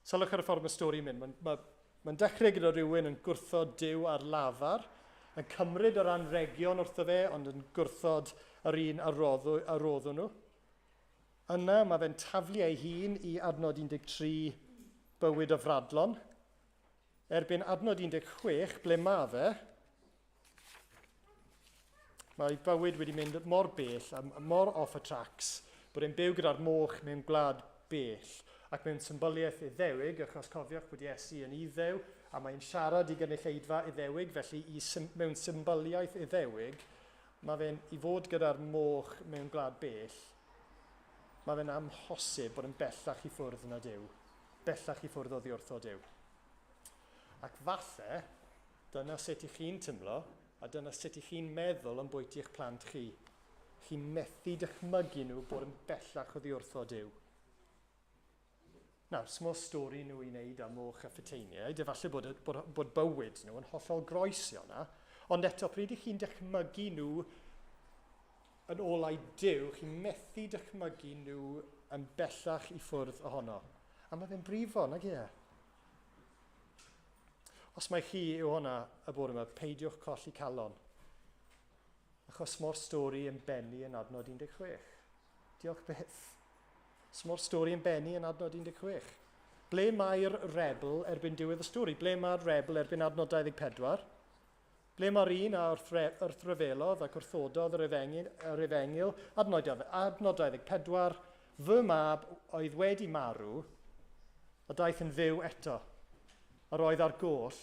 Speaker 2: Sylwch ar y ffordd mae stori'n mynd. Mae'n ma, ma dechrau gyda rhywun yn gwrthod Duw ar lafar, yn cymryd yr anregion wrtho fe, ond yn gwrthod yr un a roddw, a roddwn nhw. Yna mae fe'n taflu ei hun i adnod 13 bywyd o fradlon. Erbyn adnod 16, ble mae fe? Mae ei bywyd wedi mynd mor bell a mor off y tracks bod e'n byw gyda'r moch mewn gwlad bell ac mewn symbyliaeth Iddewig, achos cofiwch bod Iesu yn Iddew a mae'n siarad i gynulleidfa Iddewig, felly i, mewn symbyliaeth Iddewig, mae fe'n i fod gyda'r moch mewn gwlad bell, mae fe'n amhosib bod yn bellach i ffwrdd na Duw, bellach i ffwrdd oddi wrtho Duw. Ac falle, Dyna sut i chi'n tymlo, a dyna sut i chi'n meddwl am bwyty eich plant chi. Chi'n methu dychmygu nhw bod yn bellach oddi wrtho Duw. Nawr, smo stori nhw i wneud â moch a phuteiniaid, efallai bod, bod, bod bywyd nhw yn hollol groes i hwnna, ond eto, pryd i chi'n dychmygu nhw yn olau Duw, chi'n methu dychmygu nhw yn bellach i ffwrdd ohono. A mae fe'n brifo, nag e? Os mai chi yw hwnna y bore yma, peidiwch colli calon. Achos mo'r stori yn bennu yn adnod 16. Diolch byth. Smo'r stori yn bennu yn adnod 16. Ble mae'r rebel erbyn diwedd y stori? Ble mae'r rebel erbyn adnod 24? Ble mae'r un a wrthryfelodd ac wrthododd yr efengyl, yr efengyl? Adnod, adnod 24, fy mab oedd wedi marw, a daeth yn fyw eto. Yr oedd ar goll,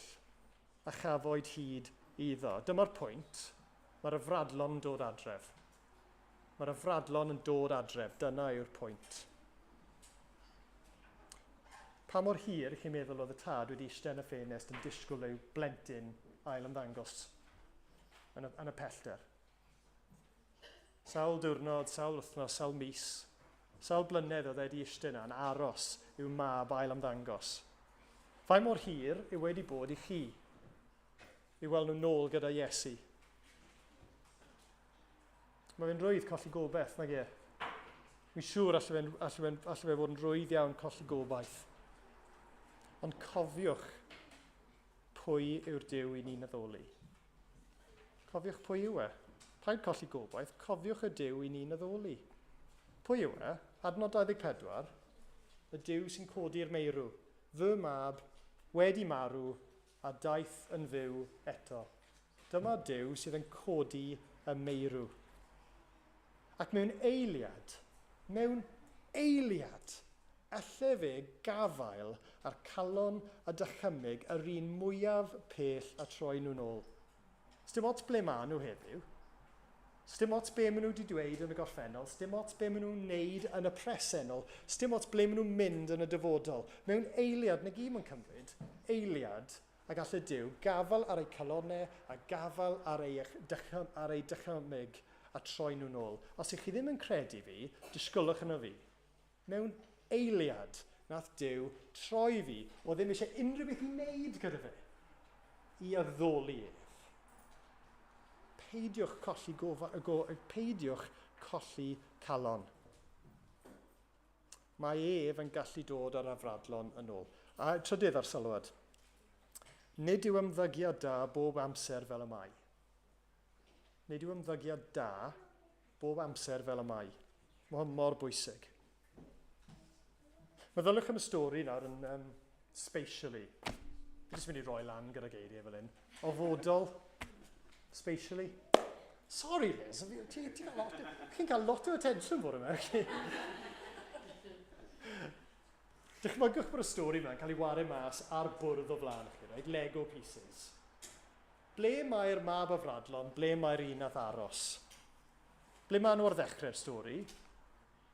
Speaker 2: a chafwyd hyd iddo. Dyma'r pwynt, mae'r afradlon yn dod adref. Mae'r afradlon yn dod adref, dyna yw'r pwynt. Pa mor hir chi'n meddwl oedd y tad wedi eistedd yn y ffenest yn disgwyl ei blentyn ail ymddangos yn y, yn y pellter? Sawl diwrnod, sawl wythnos, sawl mis, sawl blynedd oedd e wedi eistedd yna yn aros i'w mab ail ymddangos. Faint mor hir yw wedi bod i chi i weld nhw nôl gyda Iesu? Mae fe'n rwydd colli gobaith, nag e? Fi'n siŵr alle fe, alle fe, alle fe fod yn rwydd iawn colli gobaith. Ond cofiwch pwy yw'r Duw i ni'n addoli. Cofiwch pwy yw e. Paid colli gobaith, cofiwch y Duw i ni'n addoli. Pwy yw e? Adnod 24, y Duw sy'n codi'r meirw. Fy mab wedi marw a daeth yn fyw eto. Dyma Duw sydd yn codi y meirw. Ac mewn eiliad, mewn eiliad, elle fe gafael ar calon a dychymyg yr un mwyaf pell a troi nhw'n ôl. Sdim ots ble maen nhw heddiw. Sdim ots be maen nhw wedi dweud yn y gorffennol, sdim ots be maen nhw'n wneud yn y presennol, sdim ots ble maen nhw'n mynd yn y dyfodol. Mewn eiliad, na gyd mae'n cymryd, eiliad, A gall y Duw gafael ar eu calonnau a gafael ar eu, ar eu dychymyg a troi nhw'n ôl. Os ych chi ddim yn credu fi, disgwylwch yno fi. Mewn eiliad, nath Duw troi fi, o ddim eisiau unrhyw beth i wneud gyda fe, i addoli ef. Peidiwch colli, gofa, go, peidiwch colli calon. Mae ef yn gallu dod ar afradlon yn ôl. A trydydd arsylwad. Nid yw ymddygiad da bob amser fel y mae. Nid yw ymddygiad da bob amser fel y mae. Mae hwn mor bwysig. Meddyliwch am y stori nawr yn spatially. Fi jyst mynd i roi lan gyda geiriau fel hyn. Ofodol, spatially. Sorry Liz, ti'n ti cael lot, chi'n cael lot o attention bore yma. Dychmygwch bod y stori yma'n cael ei wario mas ar bwrdd o flaen chi, right? Lego pieces. Ble mae'r mab afradlon, ble mae'r un nath aros? Ble maen nhw ar ddechrau'r stori?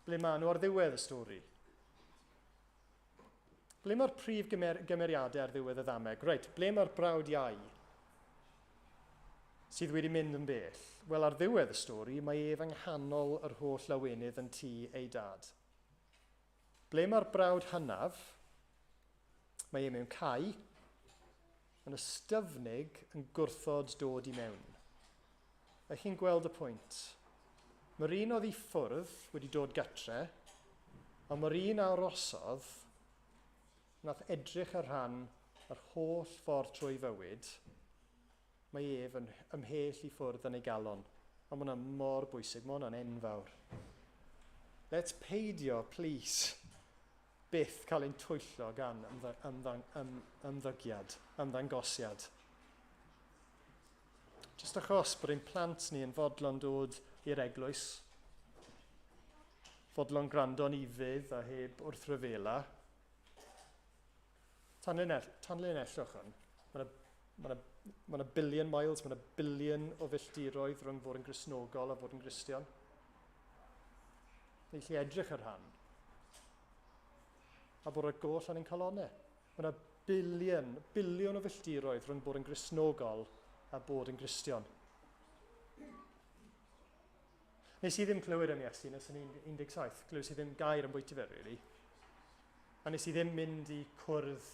Speaker 2: Ble maen nhw ar ddiwedd y stori? Ble mae'r prif gymer gymeriadau ar ddiwedd y ddameg? Reit, ble mae'r brawd iau sydd wedi mynd yn bell? Wel, ar ddiwedd y stori, mae ef yng nghanol yr holl lawenydd yn tŷ ei dad. Ble mae'r brawd hynaf? Mae e mewn cae, yn ystyfnig yn gwrthod dod i mewn. Ych chi'n gweld y pwynt? Mae'r un oedd i ffwrdd wedi dod gatre, ond mae'r un a arosodd, nath edrych ar rhan yr holl ffordd trwy fywyd, mae ef yn ymhell i ffwrdd yn ei galon. A mae hwnna mor bwysig, mae hwnna'n enfawr. Let's peidio, please, byth cael ein twyllo gan ymddygiad, ymddangosiad. Jyst achos bod ein plant ni yn fodlon dod i'r eglwys, fodlon gwrando'n ufudd a heb wrthryfela, tanlinell, tanlinellwch hwn. Mae yna ma na, ma na billion miles, mae yna billion o filltiroedd rhwng fod yn Gristnogol a fod yn Gristion. Ni allu edrych ar rhan. A bod ar goll ar ein calonnau. Mae yna bilion, biliwn o filltiroedd rhwng bod yn Gristnogol a bod yn Gristion. Nes i ddim clywed am Iesu nes yn 17. Glywes i ddim gair am bwyty fe, really. A nes i ddim mynd i cwrdd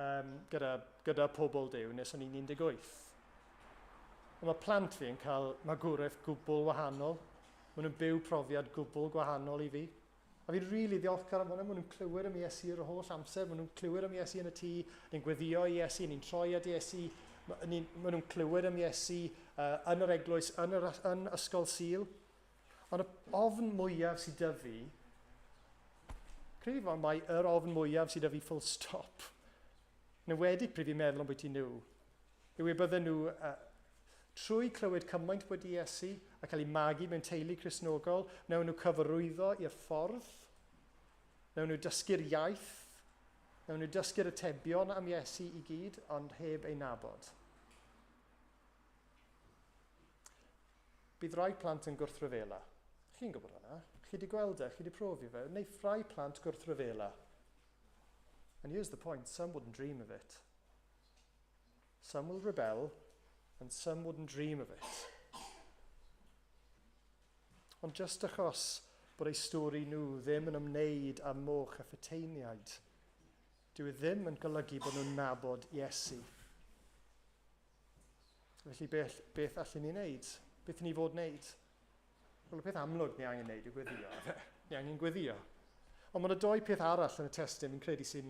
Speaker 2: um, gyda, gyda pobl Duw nes o'n i'n 18. Ond mae plant fi yn cael magwraeth gwbl wahanol. Maen nhw'n byw profiad gwbl gwahanol i fi. A fi'n rili really ddiolchgar am hwnna. Maen nhw'n clywed am Iesu yr holl amser. Maen nhw'n clywed am Iesu yn y tŷ. Ni'n gweddio i Iesu, ni'n troi at Iesu. Maen nhw'n clywed am Iesu yn yr eglwys, yn, yr, yn ysgol Sul. Ond y ofn mwyaf sydd 'da fi, credu fod mai yr ofn mwyaf sydd 'da fi full stop, yn enwedig pryd fi'n meddwl ambwyty nhw, yw e bydden nhw, trwy clywed cymaint bod Iesu a cael eu magu mewn teulu Cristnogol, wnawn nhw cyfarwyddo i'r ffordd, wnawn nhw dysgu'r iaith, wnawn nhw dysgu'r atebion am Iesu i gyd, ond heb ei nabod. Bydd rai plant yn gwrthryfela. Chi'n gwybod hwnna. Chi wedi gweld e, chi wedi profi fe. Neu rai plant gwrthryfela. And here's the point, some wouldn't dream of it. Some will rebel, and some wouldn't dream of it. Ond just achos bod eu stori nhw ddim yn ymwneud â moch a phuteiniaid, dyw e ddim yn golygu bod nhw'n nabod Iesu. Felly beth, beth allen ni wneud? Beth ni fod wneud? Wel, y peth amlwg ni angen wneud yw gweddio. Ni angen gweddio. Ond mae yna doi peth arall yn y testun fi'n credu sy'n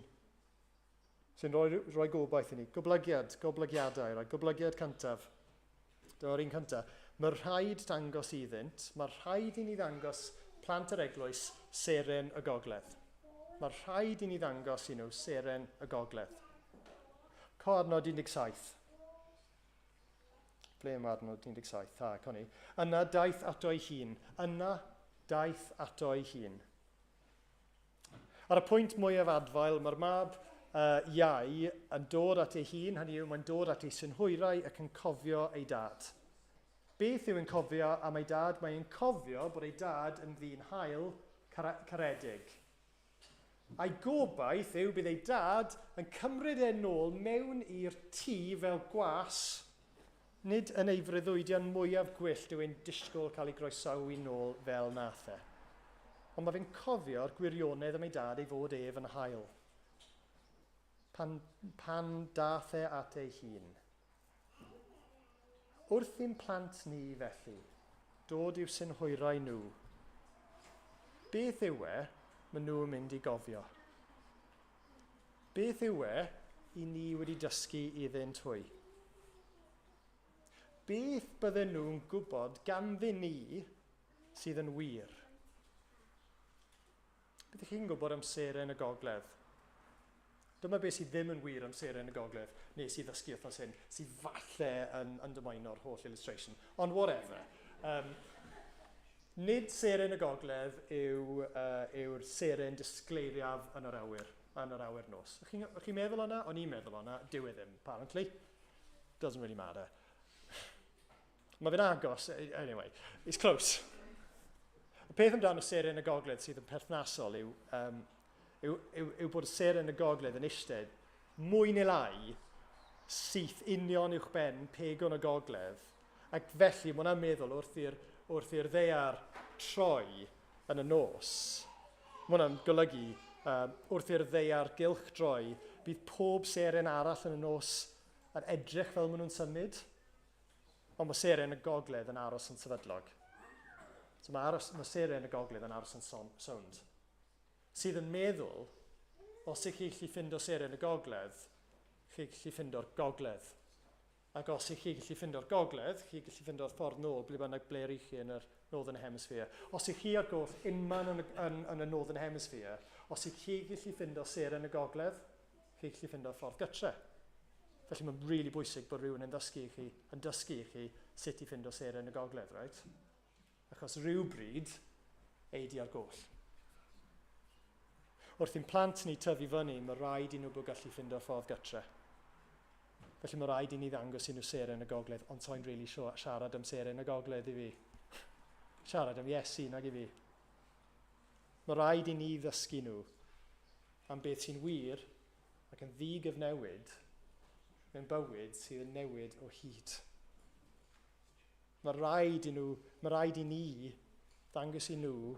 Speaker 2: sy'n rhoi, rhoi gobaith i ni. Goblygiad, goblygiadau, rhoi goblygiad cyntaf. Dyma'r un cyntaf. Mae rhaid dangos iddynt, mae rhaid i ni ddangos plant yr eglwys seren y gogledd. Mae rhaid i ni ddangos i nhw seren y gogledd. Co adnod 17. Ble mae adnod 17? Ha, con i. Yna daeth ato ei hun. Yna daeth ato ei hun. Ar y pwynt mwyaf adfail, mae'r mab iau yn dod at ei hun, hynny yw, mae'n dod at ei synhwyrau ac yn cofio ei dad. Beth yw e'n cofio am ei dad? Mae'n cofio bod ei dad yn ddyn hael, caredig. A'i gobaith yw bydd ei dad yn cymryd e nôl mewn i'r tŷ fel gwas, nid yn ei freuddwydion mwyaf gwyllt yw e'n disgwyl cael ei groesawu nôl fel nath e. Ond mae fe'n cofio'r gwirionedd am ei dad ei fod ef yn hael. Pan, pan dath e at ei hun. Wrth i'n plant ni, felly, dod i'w synhwyrau nhw, beth yw e maen nhw'n mynd i gofio? Beth yw e i ni wedi dysgu iddynt hwy? Beth bydden nhw'n gwybod ganddyn ni sydd yn wir? Beth ych chi'n gwybod am seren y gogledd? Dyma beth sydd ddim yn wir am seren y gogledd, nes i ddysgu wythnos hyn, sydd falle yn undermino'r holl illustration. Ond whatever. Nid seren y gogledd yw, yw'r seren disgleiriaf yn yr awyr, yn yr awyr nos. Ych chi'n chi meddwl o'na? O'n i'n meddwl o'na. Dyw e ddim, apparently. Doesn't really matter. Mae fe'n agos, anyway, it's close. Y peth amdano seren y gogledd sydd yn perthnasol yw, um, yw, yw, yw bod y seren y gogledd yn eistedd mwy neu lai syth union uwch ben pegon y gogledd, ac felly mae hwnna'n meddwl wrth i'r wrth i'r ddaear troi yn y nos, mae hwnna'n golygu wrth i'r ddaear gylch droi, bydd pob seren arall yn y nos yn edrych fel maen nhw'n symud. Ond mae seren y gogledd yn aros yn sefydlog. So mae, aros, mae seren y gogledd yn aros yn sownd. Sydd yn meddwl, os ych chi gallu ffindo seren y gogledd, chi gallu ffindo'r gogledd. Ac os ych chi gallu ffindo'r gogledd, chi gallu ffindo'r ffordd nôl ble bynnag ble rych chi yn yr Northern Hemisphere. Os ych chi ar goll unman yn, yn, yn y Northern Hemisphere, os ych chi gallu ffindo seren y gogledd, chi gallu ffindo'r ffordd gytre. Felly mae'n rili really bwysig bod rhywun yn dysgu i chi, yn dysgu i chi sut i ffindo seren y gogledd, right? Achos rhywbryd, ei di ar goll. Wrth i'n plant ni tyfu fyny, mae rhaid i nhw bod gallu ffindo'r ffordd gytre. Felly mae rhaid i ni ddangos i nhw seren y gogledd, ond so'n really siarad am seren y gogledd i fi. Siarad am Iesu nag i fi. Mae rhaid i ni ddysgu nhw am beth sy'n wir ac yn ddi-gyfnewid mewn bywyd sydd yn newid o hyd. Mae rhaid i nhw, mae rhaid i ni ddangos i nhw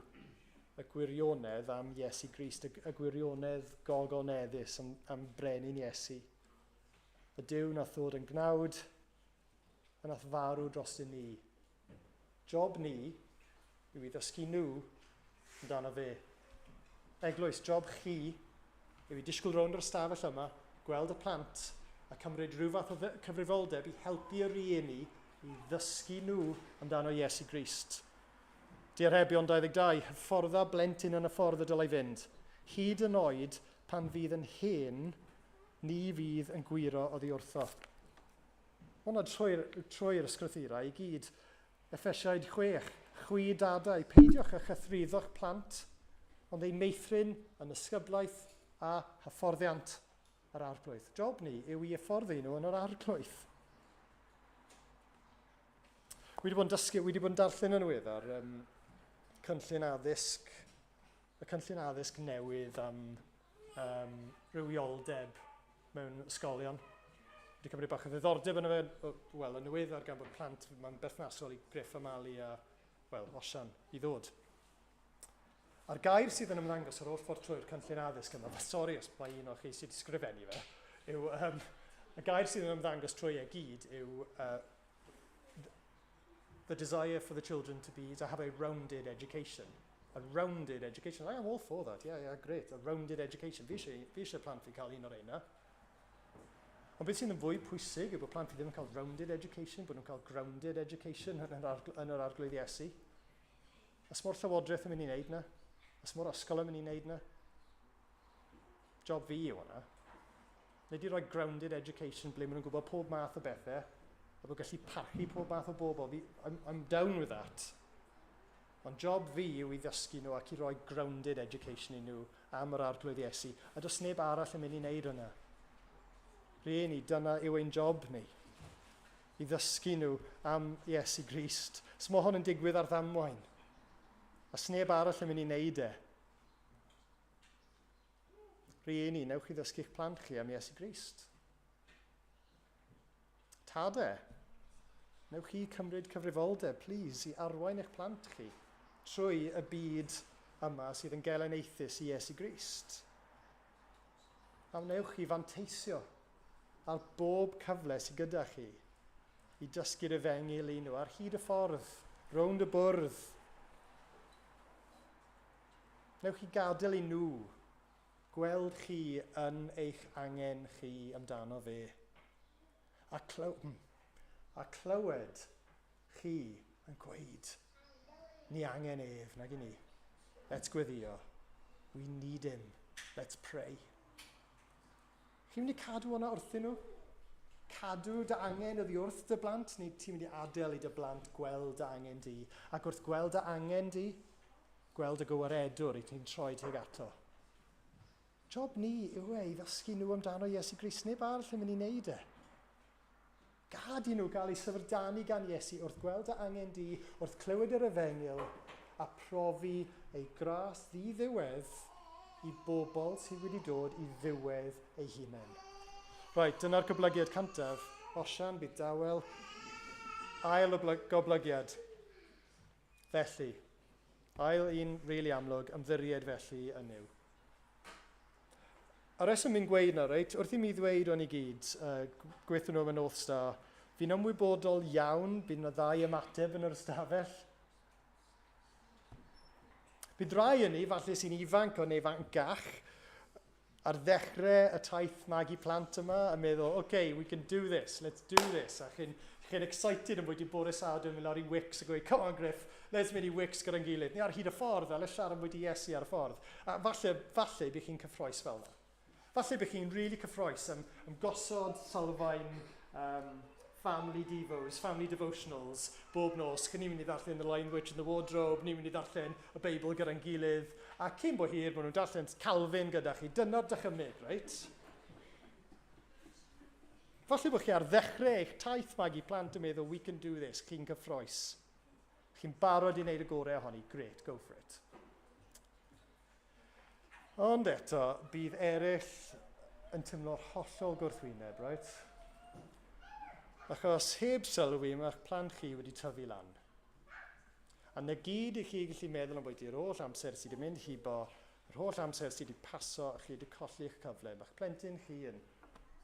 Speaker 2: y gwirionedd am Iesu Grist, y, y gwirionedd gogoneddus am, am brenin Iesu. Y Duw nath ddod yn gnawd a nath farw dros i ni. Job ni yw i ddysgu nhw amdano fe. Eglwys, job chi yw i disgwyl rownd yr ystafell yma, gweld y plant a cymryd rhyw fath o cyfrifoldeb i helpu y rieni i ddysgu nhw amdano Iesu Grist. Diarhebion 22, hyffordda blentyn yn y ffordd y dylai fynd. Hyd yn oed pan fydd yn hen, ni fydd yn gwyro oddi wrtho. Hwna trwy'r trwy ysgrythurau i gyd. Effesiaid 6, chwi dadau, peidiwch â chythruddo'ch plant, ond eu meithrin yn ysgyblaeth a hyfforddiant yr arglwydd. Job ni yw i hyfforddi nhw yn yr arglwydd. Wi wedi bod yn dysgu, wi wedi bod yn darllen yn weddar um, cynllun addysg, y cynllun addysg newydd am um, rhywioldeb mewn ysgolion. Wedi cymryd bach o ddiddordeb yn y fe, wel, yn ddiweddar gan bod plant, mae'n berthnasol i Griff a Mali a, wel, Osian i ddod. A'r gair sydd yn ymddangos ar holl ffordd trwy'r cynllun addysg yma, sori os mae un o chi sydd wedi sgrifennu fe, yw, um, y gair sydd yn ymddangos trwy e gyd yw the desire for the children to be, to have a rounded education. A rounded education. I am all for that. Yeah, yeah, great. A rounded education. Fi eisiau, fi eisiau plant fi cael un o'r ein Ond beth sy'n yn fwy pwysig yw bod plant fi ddim yn cael rounded education, bod nhw'n cael grounded education yn yr, yn yr arglwydd Iesu. Os mor llywodraeth yn mynd i wneud na? Os mor ysgol yn mynd i wneud na? Job fi yw hwnna. Nid i roi grounded education ble maen nhw'n gwybod pob math o bethau a bod gallu parchu pob math o bobl. Fi, I'm, I'm down with that. Ond job fi yw i ddysgu nhw ac i roi grounded education i nhw am yr arglwydd Iesu. A does neb arall yn mynd i wneud hwnna. Rhieni, dyna yw ein job ni. I ddysgu nhw am Iesu Grist. So mae hwn yn digwydd ar ddamwain. A sneb arall yn mynd i wneud e. Rhieni, newch chi ddysgu'ch plant chi am Iesu Grist. Tade, newch chi cymryd cyfrifoldeb, please, i arwain eich plant chi trwy y byd yma sydd yn gelyniaethus i Iesu Grist. A wnewch chi fanteisio ar bob cyfle sydd gyda chi. i dysgu'r efengyl i nhw ar hyd y ffordd, rownd y bwrdd. Newch chi gadael i nhw gweld chi yn eich angen chi amdano fe. A, clyw a clywed chi yn gweud, ni angen ef, nag i ni. Let's gweddio. We need him. Let's pray. Chi'n mynd i cadw hwnna wrthyn nhw? Cadw dy angen oddi wrth dy blant, neu ti'n mynd i adael i dy blant gweld dy angen di? Ac wrth gweld dy angen di, gweld y gywaredwr i ti'n troi tuag ato. Job ni yw e i ddysgu nhw amdano Iesu Grist. Neb arall yn mynd i wneud e. Gad i nhw gael eu syfrdanu gan Iesu wrth gweld dy angen di, wrth clywed yr efengyl, a profi ei gras ddi-ddiwedd i bobl sydd wedi dod i ddiwedd eu hunain. Reit, dyna'r goblygiad cyntaf. Osian, bydd dawel. Ail goblygiad. Felly, ail un rili really amlwg, ymddiried felly yn Nuw. A reswm fi'n gweud na, reit, wrth i mi ddweud o'n i gyd, gweithio nhw am y North Star, fi'n ymwybodol iawn bydd yna ddau ymateb yn yr ystafell. Bydd rai yn ni, falle sy'n ifanc o neu fancach, ar ddechrau y taith magu plant yma yn meddwl, OK, we can do this, let's do this. A chi'n chi excited yn bwyty bore Sadwrn mynd lawr i Wix a gweud, come on Griff, let's mynd i Wix gyda'n gilydd. Ni ar hyd y ffordd, a let's siarad am bwyty Iesu ar y ffordd. A falle, falle bydd chi'n cyffroes fel yna. Falle bydd chi'n really cyffroes am, am gosod sylfaen family devos, family devotionals, bob nos. Ni'n mynd i ddarllen The Lion, Witch and the Wardrobe, ni'n mynd i ddarllen y Beibl gyda'n gilydd, a cyn bo hir, maen nhw'n darllen Calvin gyda chi. Dyna'r dychymyg, reit? Falle bod chi ar ddechrau eich taith magu plant yn meddwl, we can do this, chi'n cyffroes. Chi'n barod i wneud y gorau ohoni, great, go for it. Ond eto, bydd eraill yn teimlo'r hollol gwrthwyneb, right? Achos heb sylwi, mae'ch plant chi wedi tyfu lan. A na gyd i chi gallu meddwl am bwyty yr holl amser sydd wedi mynd hibo, yr holl amser sydd wedi paso a chi wedi colli eich cyfle. Mae'ch plentyn chi yn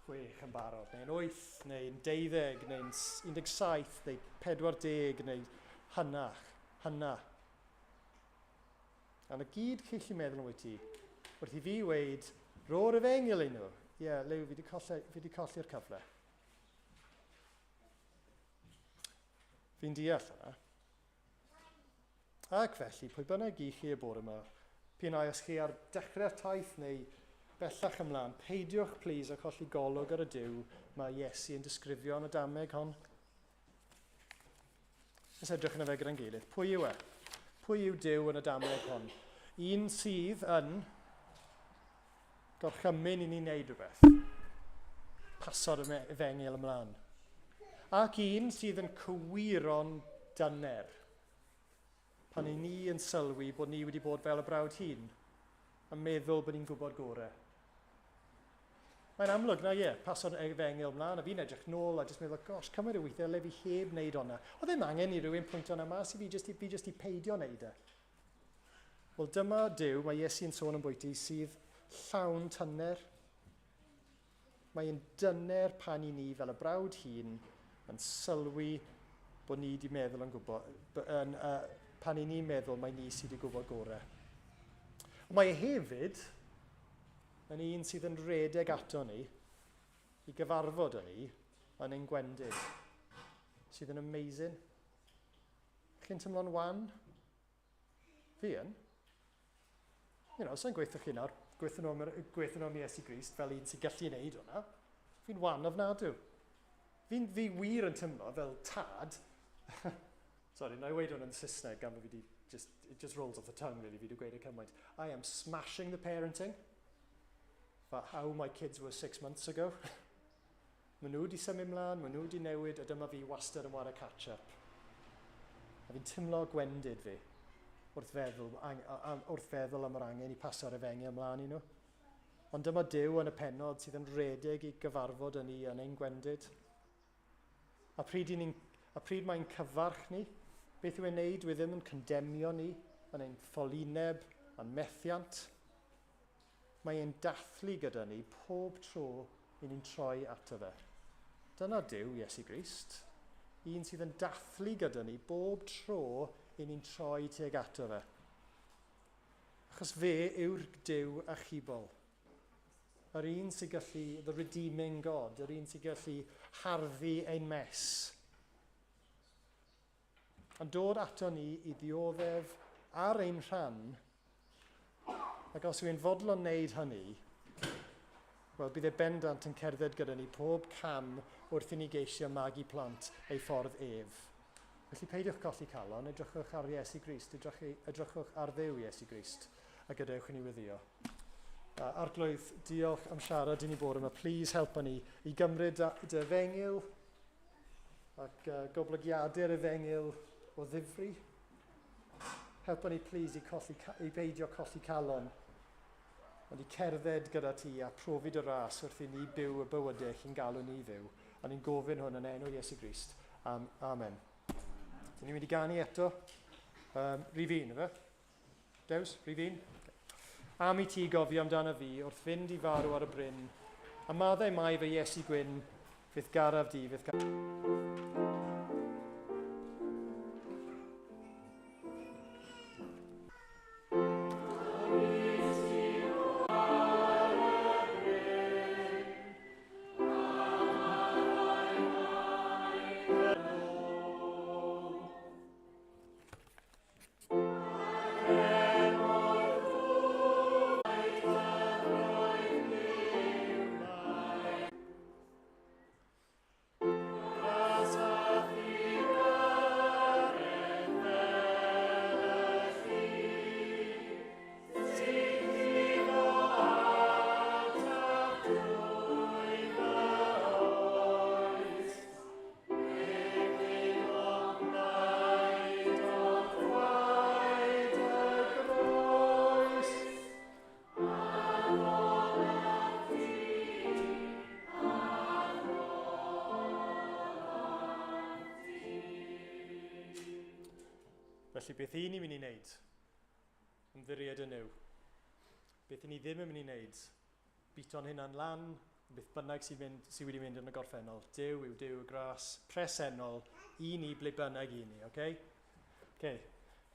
Speaker 2: 6 yn barod, neu'n 8, neu'n 12, neu'n 17, neu 40, neu hynach, hynna. A na gyd chi'n gallu meddwl am wyt ti, wrth i fi weid, ro'r efengyl i nhw. Ie, yeah, Lew, fi wedi colli, fi wedi colli'r cyfle. Fi'n deall yna. Ac felly, pwy bynnag i chi y bore yma, p'un ai os chi ar dechrau'r taith neu bellach ymlaen, peidiwch plîs a colli golwg ar y Duw mae Iesu yn disgrifio yn y dameg hon. Let's edrych yn y fe gyda'n gilydd. Pwy yw e? Pwy yw Duw yn y dameg hon? Un sydd yn gorchymyn i ni wneud rhywbeth. Paso'r efengyl ymlaen. Ac un sydd yn cywiro'n dyner. Pan i ni yn sylwi bod ni wedi bod fel y brawd hyn, a meddwl bod ni'n gwybod gorau. Mae'n amlwg, na ie, paso'r efengyl ymlaen, a fi'n edrych nôl a jyst meddwl, gosh, cymaint o weithiau le fi heb wneud hwnna. Oedd ddim angen i rywun pwyntio hwnna mas i fi, jyst i, fi jyst i peidio wneud e. Wel, dyma Duw, mae Iesu'n sôn am bwyty, sydd llawn tyner. Mae'n dyner pan i ni fel y brawd hun yn sylwi bod ni wedi meddwl yn gwybod, yn, pan i ni'n meddwl mai ni sydd wedi gwybod gorau. Ond mae e hefyd yn un sydd yn rhedeg ato ni i gyfarfod â ni yn ein gwendid, sydd yn amazing. Chi'n teimlo'n wan? Fi yn. You know, sa'n gweithio chi nawr, gweithio nhw, am, gweithio nhw am Iesu Grist fel un sy'n gallu gwneud hwnna. Fi'n wan ofnadw. Fi'n fi wir yn teimlo fel tad. Sorry, na i weid hwn yn Saesneg gan bod fi wedi just, it just rolls off the tongue really, fi wedi gweud y cymaint. I am smashing the parenting for how my kids were 6 months ago. Maen nhw wedi symud mlaen, maen nhw wedi newid, a dyma fi wastad yn ware catch-up. A fi'n teimlo gwendid fi wrth feddwl am yr angen i paso'r efengyl ymlaen i nhw. Ond dyma Duw yn y pennod sydd yn rhedeg i gyfarfod yn ni yn ein gwendid. A pryd mae'n cyfarch ni, beth yw e'n neud? Dwi ddim yn condemnio ni yn ein ffolineb a'n methiant. Mae e'n dathlu gyda ni pob tro i ni'n troi ato fe. Dyna Duw, Iesu Grist. Un sydd yn dathlu gyda ni bob tro i ni'n troi tuag ato fe. Achos fe yw'r Duw achubol. Yr un sy'n gallu, the redeeming God, yr un sy'n gallu harddu ein mess. Yn dod ato ni i ddioddef ar ein rhan, ac os yw'n fodlon wneud hynny, wel, bydd e bendant yn cerdded gyda ni pob cam wrth i ni geisio magu plant ei ffordd ef. Felly peidiwch colli calon, edrychwch ar Iesu Grist, edrychwch ar Dduw Iesu Grist, a gadewch i ni weddïo. Arglwydd, diolch am siarad i ni bore yma. Please helpa ni i gymryd dy efengyl ac goblygiadau'r efengyl o ddifri. Helpa ni, please, i beidio colli calon, ond i cerdded gyda ti a profi dy ras wrth i ni byw y bywydau chi'n galw ni fyw. A ni'n gofyn hwn yn enw Iesu Grist. Amen. Dyn ni'n mynd i ganu eto. Rhif 1, ife? Dews, rhif 1. Am i ti gofio amdano fi wrth fynd i farw ar y bryn, a maddau mai fy Iesu gwyn, fydd garaf di, fydd garaf. Felly beth i ni'n mynd i wneud? Ymddiried yn Nuw. Beth i ni ddim yn mynd i wneud? Bito'n hunan lan, beth bynnag sy'n mynd, sy wedi mynd yn y gorffennol. Duw yw Duw y gras presennol i ni ble bynnag i ni, oce? Okay? Okay.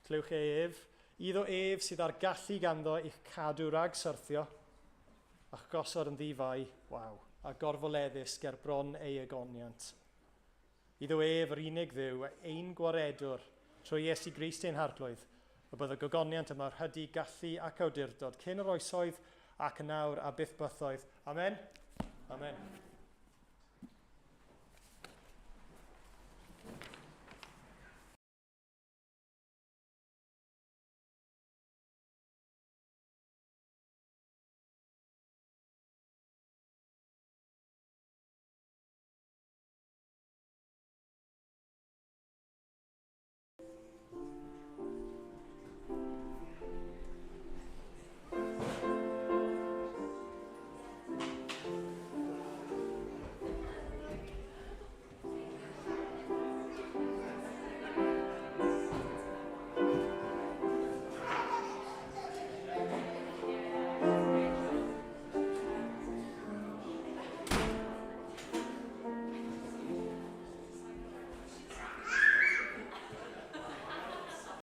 Speaker 2: Clywch e ef. Iddo ef sydd â'r gallu ganddo i'ch cadw rhag syrthio, a'ch gosod yn ddi-fai, waw, a gorfoleddus ger bron ei egoniant. Iddo ef, yr unig Dduw, ein Gwaredwr, trwy Iesu Grist ein Harglwydd, y bydd y gogoniant yma rhydu gallu ac awdurdod cyn yr oesoedd ac yn awr a byth bythoedd. Amen. Amen.